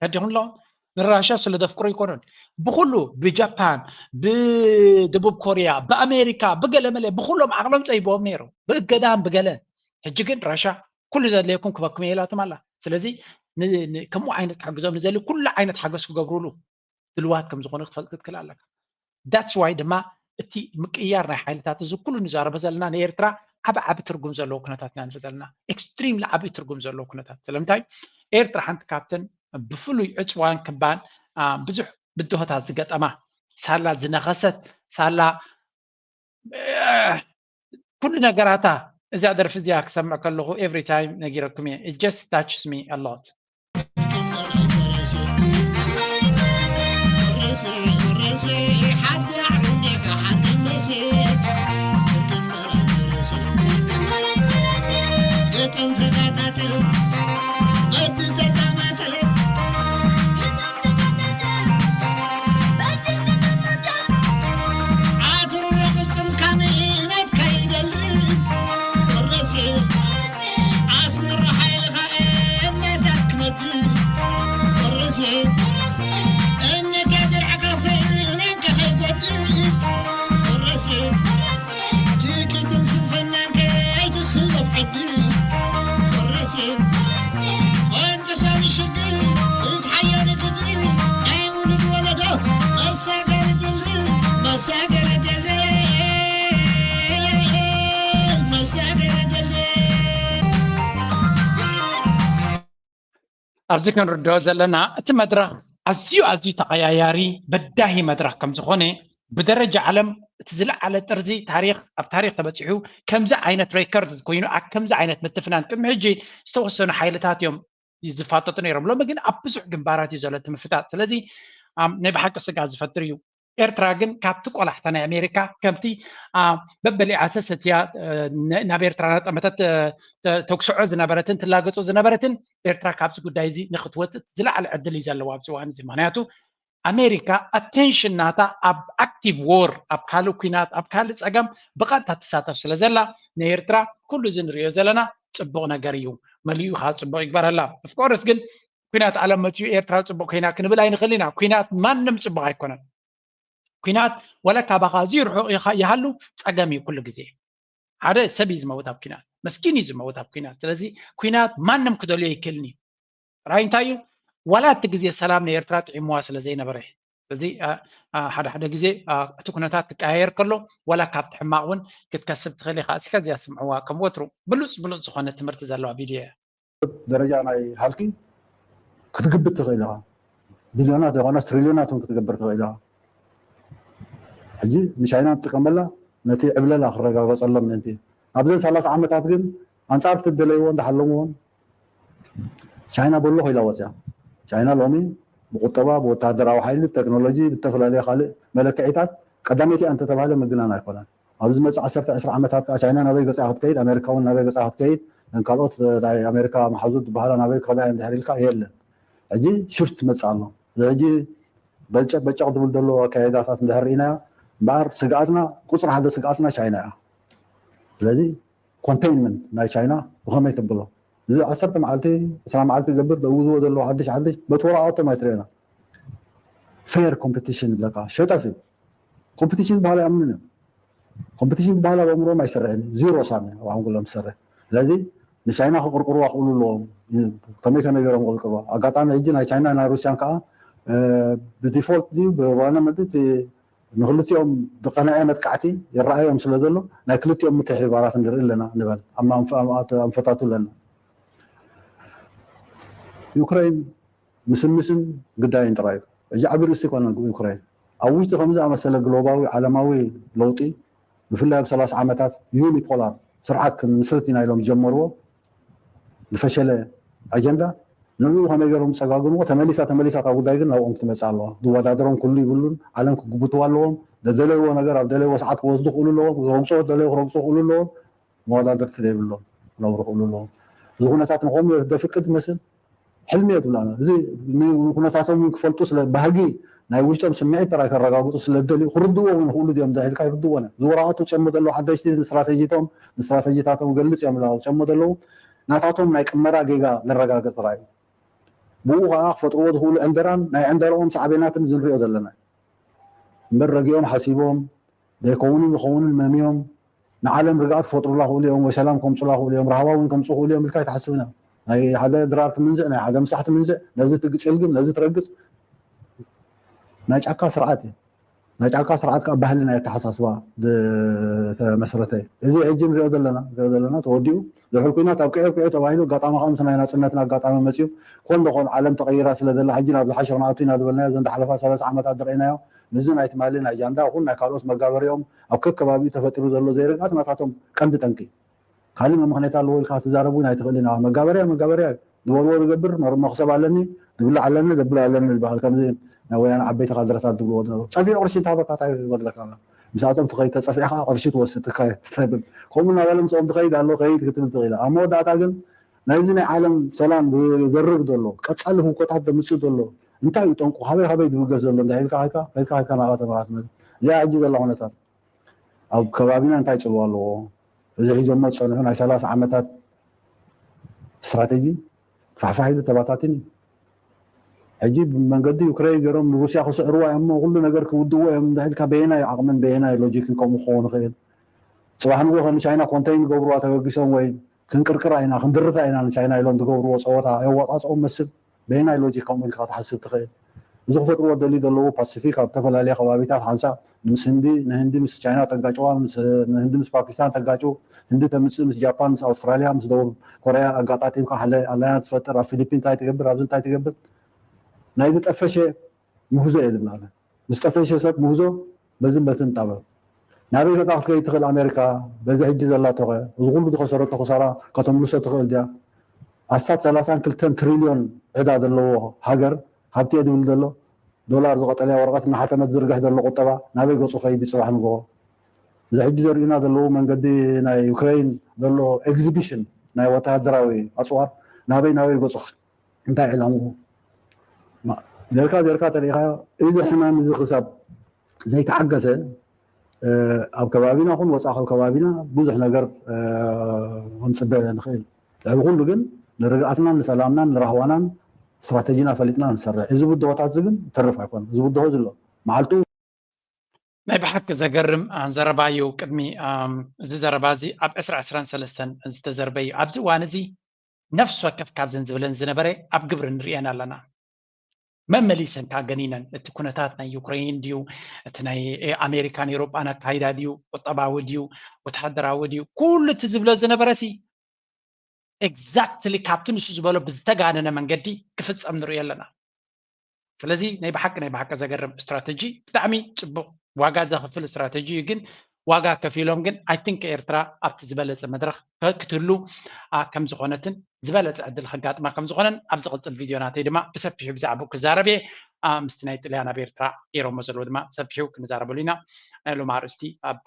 ተዲኹም ኣለኹም ንራሽያ ስለ ዘፍቅሩ ኣይኮኑን። ብኩሉ ብጃፓን ብደቡብ ኮርያ ብኣሜሪካ ብገለመለ ብኩሎም ዓቕሎም ጸይብዎም ነይሮም ብእገዳን ብገለን። ሕጂ ግን ራሽያ ኩሉ ዘድለየኩም ክበኩም እየ ኢላቶም ኣላ። ስለዚ ከምኡ ዓይነት ክሕግዞም ንዘሊ ኩሉ ዓይነት ሓገዝ ክገብሩሉ ድልዋት ከም ዝኾነ ክትፈልጥ ክትክእል ኣለካ። That's why ድማ እቲ ምቅያር ናይ ሓይልታት እዚ ኩሉ ንዛረበ ዘለና ንኤርትራ ዓቢ ዓቢ ትርጉም ዘለዎ ኩነታት ኢና ንርኢ ዘለና። ኤክስትሪምሊ ዓቢ ትርጉም ዘለዎ ኩነታት። ስለምንታይ ኤርትራ ሓንቲ ካብተን ብፍሉይ ዕፅዋን ክባን ብዙሕ ብድሆታት ዝገጠማ ሳላ ዝነኸሰት ሳላ ኩሉ ነገራታ እዚኣ ደርፊ እዚኣ ክሰምዕ ከለኹ every time ነጊረኩም እየ። It just touches me a lot። ኣብዚ ክንርድኦ ዘለና እቲ መድረኽ ኣዝዩ ኣዝዩ ተቐያያሪ በዳሂ መድረኽ ከም ዝኾነ ብደረጃ ዓለም እቲ ዝለዓለ ጥርዚ ታሪኽ ኣብ ታሪኽ ተበፂሑ ከምዚ ዓይነት ሬከርድ ኮይኑ ኣብ ከምዚ ዓይነት ምትፍናን ቅድሚ ሕጂ ዝተወሰኑ ሓይልታት እዮም ዝፋጠጡ ነይሮም። ሎሚ ግን ኣብ ብዙሕ ግንባራት እዩ ዘሎ እቲ ምፍጣጥ። ስለዚ ናይ ብሓቂ ስጋ ዝፈጥር እዩ። ኤርትራ ግን ካብቲ ቆላሕታ ናይ ኣሜሪካ ከምቲ በበሊዓ ሰሰትያ ናብ ኤርትራ ናጠመተት ተጉስዖ ዝነበረትን ትላገጾ ዝነበረትን ኤርትራ ካብዚ ጉዳይ እዚ ንክትወፅእ ዝለዓለ ዕድል እዩ ዘለዋ ኣብዚ እዋን እዚ። ምክንያቱ ኣሜሪካ ኣቴንሽን ናታ ኣብ ኣክቲቭ ዎር ኣብ ካልእ ኩናት ኣብ ካልእ ፀገም ብቐጥታ ትሳተፍ ስለ ዘላ ንኤርትራ ኩሉ እዚ ንሪኦ ዘለና ፅቡቕ ነገር እዩ። መሊኡ ከዓ ፅቡቕ ይግበረላ። ኦፍኮርስ ግን ኩናት ዓለም መፅዩ ኤርትራ ፅቡቕ ኮይና ክንብል ኣይንኽእል ኢና። ኩናት ማንም ፅቡቕ ኣይኮነን። ኩናት ወላ ካባኻ ኣዝዩ ርሑቕ ይሃሉ ፀገም እዩ ኩሉ ግዜ። ሓደ ሰብ እዩ ዝመውት ኣብ ኩናት፣ መስኪን እዩ ዝመውት ኣብ ኩናት። ስለዚ ኩናት ማንም ክደልዮ ኣይክእልን እዩ። ጥራይ እንታይ እዩ ዋላ እቲ ግዜ ሰላም ንኤርትራ ጥዒምዋ ስለ ዘይነበረ ስለዚ ሓደ ሓደ ግዜ እቲ ኩነታት ትቀያየር ከሎ ዋላ ካብቲ ሕማቕ እውን ክትከስብ ትኽእል ኢኻ። እስከ እዚኣ ስምዕዋ፣ ከም ወትሩ ብሉፅ ብሉፅ ዝኾነ ትምህርቲ ዘለዋ ቪድዮ እያ። ደረጃ ናይ ሃልኪ ክትግብት ትኽእል ኢኻ። ቢልዮናት ዘይኮነስ ትሪልዮናት እውን ክትገብር ትኽእል ኢኻ። ሕጂ ንቻይና ንጥቀመላ ነቲ ዕብለላ ክረጋገፀሎም ምእንቲ። ኣብዘን ሰላሳ ዓመታት ግን ኣንፃር እቲ ደለይዎ እንዳሓለምዎን ቻይና በሎ ኮይላ ወፅያ። ቻይና ሎሚ ብቁጠባ፣ ብወታደራዊ ሓይሊ፣ ብቴክኖሎጂ፣ ብተፈላለየ ካልእ መለክዒታት ቀዳመይቲ እያ እንተተባህለ ምግናን ኣይኮነን። ኣብዚ መፅእ ዓሰርተ ዕስራ ዓመታት ከዓ ቻይና ናበይ ገፃ ክትከይድ፣ ኣሜሪካ እውን ናበይ ገፃ ክትከይድ፣ እተን ካልኦት ናይ ኣሜሪካ መሓዙት ዝበሃላ ናበይ ክኸዳ እየን ድሕር ኢልካ የለን። ሕጂ ሽፍት መፅእ ኣሎ። እዚ ሕጂ በጨቅ በጨቅ ዝብል ዘሎ ኣካይዳታት እንድሕር ርኢናዮ እምበኣር ስግኣትና ቁፅሪ ሓደ ስግኣትና ቻይና እያ። ስለዚ ኮንቴይንመንት ናይ ቻይና ብኸመይ ተብሎ እዚ ዓሰርተ መዓልቲ ዕስራ መዓልቲ ገብር ደውዝዎ ዘለዉ ሓድሽ ሓድሽ በቲ ወረቃቶም ኣይትርእና። ፌር ኮምፒቲሽን ይብለካ ሸጠፍ እዩ። ኮምፒቲሽን ዝበሃል ኣይኣምኑን እዮም። ኮምፒቲሽን ዝበሃል ኣብ ኣእምሮም ኣይሰርሕን እዩ። ዚሮ ሳሚ ኣብ ሓንጎሎም ዝሰርሕ። ስለዚ ንቻይና ክቅርቅርዋ ክእሉ ኣለዎም። ከመይ ከመይ ገይሮም ክቅርቅርዋ? ኣጋጣሚ ሕጂ ናይ ቻይና ናይ ሩስያን ከዓ ብዲፎልት ድዩ ብዋና መድት ንክልቲኦም ዝቀንዐ መጥቃዕቲ ይረኣዮም ስለ ዘሎ ናይ ክልቲኦም ምትሕብባራት ንርኢ ኣለና ንበል። ኣንፈታቱ ኣለና። ዩክሬን ምስን ምስን ግዳይን ጥራይ እዩ። ሕጂ ዓቢ ርእስቲ ይኮነን ዩክሬን ኣብ ውሽጢ ከምዚ ኣመሰለ ግሎባዊ ዓለማዊ ለውጢ ብፍላይ ኣብ ሰላሳ ዓመታት ዩኒፖላር ስርዓት ክንምስርት ኢና ኢሎም ዝጀመርዎ ዝፈሸለ ኣጀንዳ ንዕኡ ከመይ ገይሮም ዝፀጋግንዎ ተመሊሳ ተመሊሳ እታ ጉዳይ ግን ናብኦም ክትመፅእ ኣለዋ። ዝወዳደሮም ኩሉ ይብሉን ዓለም ክግብትዋ ኣለዎም። ዘደለይዎ ነገር ኣብ ደለይዎ ሰዓት ክወስዱ ክእሉ ኣለዎም። ክረግፅዎ ዝደለዩ ክረግፁ ክእሉ ኣለዎም። መወዳደርቲ ዘይብሎም ክነብሩ ክእሉ ኣለዎም። እዚ ኩነታት ንኸምኡ ዘፍቅድ ይመስል ሕልሚ እየ ትብላና። እዚ ኩነታቶም ክፈልጡ ስለ ባህጊ ናይ ውሽጦም ስምዒት ጥራይ ከረጋግፁ ስለ ዝደልዩ ክርድዎ እውን ክእሉ ድዮም ዳሂልካ ይርድዎ ነ ዝወረቐቱ ጨሞ ዘለዉ ሓደሽቲ ስትራቴጂቶም ስትራቴጂታቶም ገልፅ እዮም ላ ጨሞ ዘለዉ ናታቶም ናይ ቅመራ ጌጋ ንረጋገፅ ጥራይ እዩ። ብኡ ከዓ ክፈጥርዎ ዝኽእሉ ዕንደራን ናይ ዕንደራኦም ሳዕቤናትን ዝንሪኦ ዘለና እዩ። እምበር ረጊኦም ሓሲቦም ዘይከውንን ዝኸውንን መምዮም ንዓለም ርግኣት ክፈጥሩላ ክእሉ እዮም ወይ ሰላም ከምፁላ ክእሉ እዮም ራህዋ እውን ከምፁ ክእሉ እዮም ኢልካ ኣይትሓስብን እዮም። ናይ ሓደ ድራር ትምንዝዕ ናይ ሓደ ምሳሕ ትምንዝዕ ነዚ ትግጭልግም ነዚ ትረግፅ ናይ ጫካ ስርዓት እዩ። ናይ ጫካ ስርዓት ከዓ ባህሊ ናይ ኣተሓሳስባ ዝተመስረተ እዩ። እዚ ሕጂ ንሪኦ ዘለና ንሪኦ ዘለና ተወዲኡ ድሕሪ ኩናት ኣብቂዑ ኣብቂዑ ተባሂሉ ኣጋጣሚ ከዓ ምስ ናይ ናፅነትና ኣጋጣሚ መፅዩ ኮን ዶ ኮን ዓለም ተቐይራ ስለ ዘላ ሕጂ ናብ ዝሓሸ ክንኣቱ ኢና ዝበልናዮ እዘን ዝሓለፋ ሰላሳ ዓመታት ዝረእናዮ ምስዚ ናይ ትማሊ ናይ ጃንዳ ይኹን ናይ ካልኦት መጋበሪኦም ኣብ ከከባቢኡ ተፈጢሩ ዘሎ ዘይርግኣት ናታቶም ቀንዲ ጠንቂ ካልእ መምኽንያት ኣለዎ ኢልካ ክትዛረብ እውን ኣይትኽእልን ኢኻ። መጋበርያ መጋበርያ እዩ። ዝበልዎ ዝገብር መር- መኽሰብ ኣለኒ ዝብላዕ ኣለኒ ዘብሎ ኣለኒ ዝበሃል ከምዚ ናይ ወያነ ዓበይቲ ካድረታት ዝብልዎ ዝነበሩ ፀፊዑ ቅርሺ እንተሃበካ እንታይ ይበለካ ኣሎ? ምስኣቶም ትኸይድ ተፀፊዕካ ቅርሺ ትወስድ ትካየድ ተብል ከምኡ እናበለ ምስኦም ትኸይድ ኣሎ ከይድ ክትብል ትኽእል ኢኻ። ኣብ መወዳእታ ግን ናይዚ ናይ ዓለም ሰላም ዘርግ ዘሎ ቀፃሊ ህውኮታት ዘምፅእ ዘሎ እንታይ እዩ ጠንቁ ካበይ ካበይ ዝብገስ ዘሎ እንታይ ኢልካ ከይድካ ከይድካ ከይድካ ናብኣ ተመራት እዚኣ ሕጂ ዘላ ኩነታት ኣብ ከባቢና እንታይ ፅልዋ ኣለዎ? እዚ ሒዞሞ ዝፀንሑ ናይ ሰላሳ ዓመታት ስትራቴጂ ፋሕፋሕ ኢሉ ተባታትን እዩ። ሕጂ ብመንገዲ ዩክሬን ገይሮም ንሩስያ ክስዕርዋ እዮም እሞ ኩሉ ነገር ክውድእዎ እዮም እንድሕልካ በየናይ ዓቕምን በየናይ ሎጂክን ከምኡ ክኸውን ይኽእል? ፅባሕ ንጎ ከም ቻይና ኮንተይን ገብርዋ ተበጊሶም ወይ ክንቅርቅራ ኢና ክንድርታ ኢና ንቻይና ኢሎም ዝገብርዎ ፀወታ የዋፃፅኦም መስል በየናይ ሎጂክ ከምኡ ኢልካ ክትሓስብ ትኽእል? እዚ ክፈጥርዎ ደልዩ ዘለዉ ፓሲፊክ ኣብ ዝተፈላለየ ከባቢታት ሓንሳብ ምስ ህንዲ ንህንዲ ምስ ቻይና ተጋጭዋ ንህንዲ ምስ ፓኪስታን ተጋጭው ህንዲ ተምፅእ ምስ ጃፓን ምስ ኣውስትራሊያ ምስ ደቡብ ኮርያ ኣጋጣጢምካ ሓደ ኣላያንስ ትፈጥር ኣብ ፊሊፒን እንታይ ትገብር ኣብዚ እንታይ ትገብር ናይ ዝጠፈሸ ምህዞ እየ ዝብላለ ምስ ጠፈሸ ሰብ ምህዞ በዝን በትን ጣበብ ናበይ ገፃ ክትከይድ ትኽእል ኣሜሪካ በዚ ሕጂ ዘላቶኸ እዚ ኩሉ ዝኸሰረቶ ክሳራ ከተምልሶ ትኽእል ድያ ኣስታት ሰላሳን ክልተን ትሪልዮን ዕዳ ዘለዎ ሃገር ሃብቲ እየ ዝብል ዘሎ ዶላር ዝቐጠልያ ወረቐት እናሓተመት ዝርግሕ ዘሎ ቁጠባ ናበይ ገፁ ከይድ እዩ ፅባሕ ንግሆ እዚ ሕጂ ዘርእዩና ዘለዉ መንገዲ ናይ ዩክሬን ዘሎ ኤግዚቢሽን ናይ ወተሃደራዊ ኣፅዋር ናበይ ናበይ ገፁ እንታይ ዕላምኡ ጌርካ ጌርካ ተሪኢኻዮ እዚ ሕማም እዚ ክሳብ ዘይተዓገሰ ኣብ ከባቢና ኹን ወፃእ ካብ ከባቢና ብዙሕ ነገር ክንፅበ ንኽእል ልዕሊ ኩሉ ግን ንርግኣትናን ንሰላምናን ንራህዋናን ስትራተጂና ፈሊጥና ንሰርሕ እዚ ብድሆታት እዚ ግን ተርፍ ኣይኮነ እዚ ብድሆ ዝሎ መዓልቱ ናይ ብሓቂ ዘገርም ዘረባዩ ቅድሚ እዚ ዘረባ እዚ ኣብ ዕስራ ዕስራን ሰለስተን ዝተዘርበዩ ኣብዚ እዋን እዚ ነፍሲ ወከፍ ካብዘን ዝብለን ዝነበረ ኣብ ግብሪ ንርእየን ኣለና መመሊሰን ካገኒነን፣ እቲ ኩነታት ናይ ዩክሬን ድዩ፣ እቲ ናይ ኣሜሪካን ኤሮጳን ኣካይዳ ድዩ፣ ቁጠባዊ ድዩ፣ ወተሃደራዊ ድዩ፣ ኩሉ እቲ ዝብሎ ዝነበረ ሲ exactly ካብቲ ንሱ ዝበሎ ብዝተጋነነ መንገዲ ክፍጸም ንሪኦ ኣለና። ስለዚ ናይ ብሓቂ ናይ ብሓቂ ዘገርም ስትራተጂ፣ ብጣዕሚ ጽቡቕ ዋጋ ዘኽፍል ስትራተጂ እዩ። ግን ዋጋ ከፊሎም ግን I think ኤርትራ ኣብቲ ዝበለጸ መድረኽ ክትህሉ ከም ዝኾነትን ዝበለጸ ዕድል ከጋጥማ ከም ዝኾነን ኣብ ዝቕጽል ቪድዮ ናተይ ድማ ብሰፊሑ ብዛዕባኡ ክዛረብ እየ። ምስቲ ናይ ጥልያን ኣብ ኤርትራ ገይሮሞ ዘለዎ ድማ ብሰፊሑ ክንዛረበሉ ኢና። ናይ ሎም ኣርእስቲ ኣብ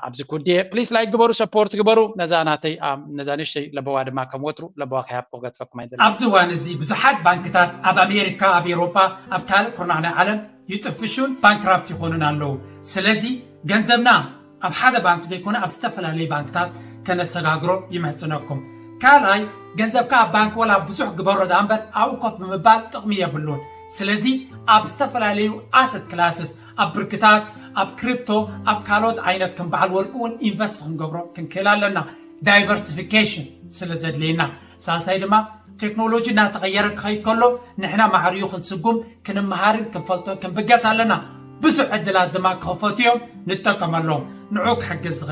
ኣብዚ ኩዲ ፕሊስ ላይክ ግበሩ፣ ሰፖርት ግበሩ። ነዛ ናተይ ነዛ ንሽተይ ለበዋ ድማ ከም ወትሩ ለበዋ ከያብ ክገትፈኩም ኣይዘለ። ኣብዚ እዋን እዚ ብዙሓት ባንክታት ኣብ ኣሜሪካ፣ ኣብ ኤሮፓ፣ ኣብ ካልእ ኩርናዕ ናይ ዓለም ይጥፍሹን ባንክራፕት ይኾኑን ኣለዉ። ስለዚ ገንዘብና ኣብ ሓደ ባንክ ዘይኮነ ኣብ ዝተፈላለዩ ባንክታት ከነሰጋግሮ ይምሕጽነኩም። ካልኣይ፣ ገንዘብካ ኣብ ባንክ ወላ ብዙሕ ግበሮ ደኣ እምበር ኣብኡ ኮፍ ብምባል ጥቕሚ የብሉን። ስለዚ ኣብ ዝተፈላለዩ ኣሰት ክላስስ፣ ኣብ ብርክታት፣ ኣብ ክሪፕቶ፣ ኣብ ካልኦት ዓይነት ከም በዓል ወርቂ እውን ኢንቨስት ክንገብሮ ክንክእል ኣለና። ዳይቨርሲፊኬሽን ስለ ዘድልየና። ሳልሳይ ድማ ቴክኖሎጂ እናተቐየረ ክኸይድ ከሎ ንሕና ማዕርዩ ክንስጉም ክንመሃርን ክንፈልጦ ክንብገስ ኣለና። ብዙሕ ዕድላት ድማ ክኸፈቱ እዮም፣ ንጠቀመሎም። ንዑ ክሕግዝ ዝኽእል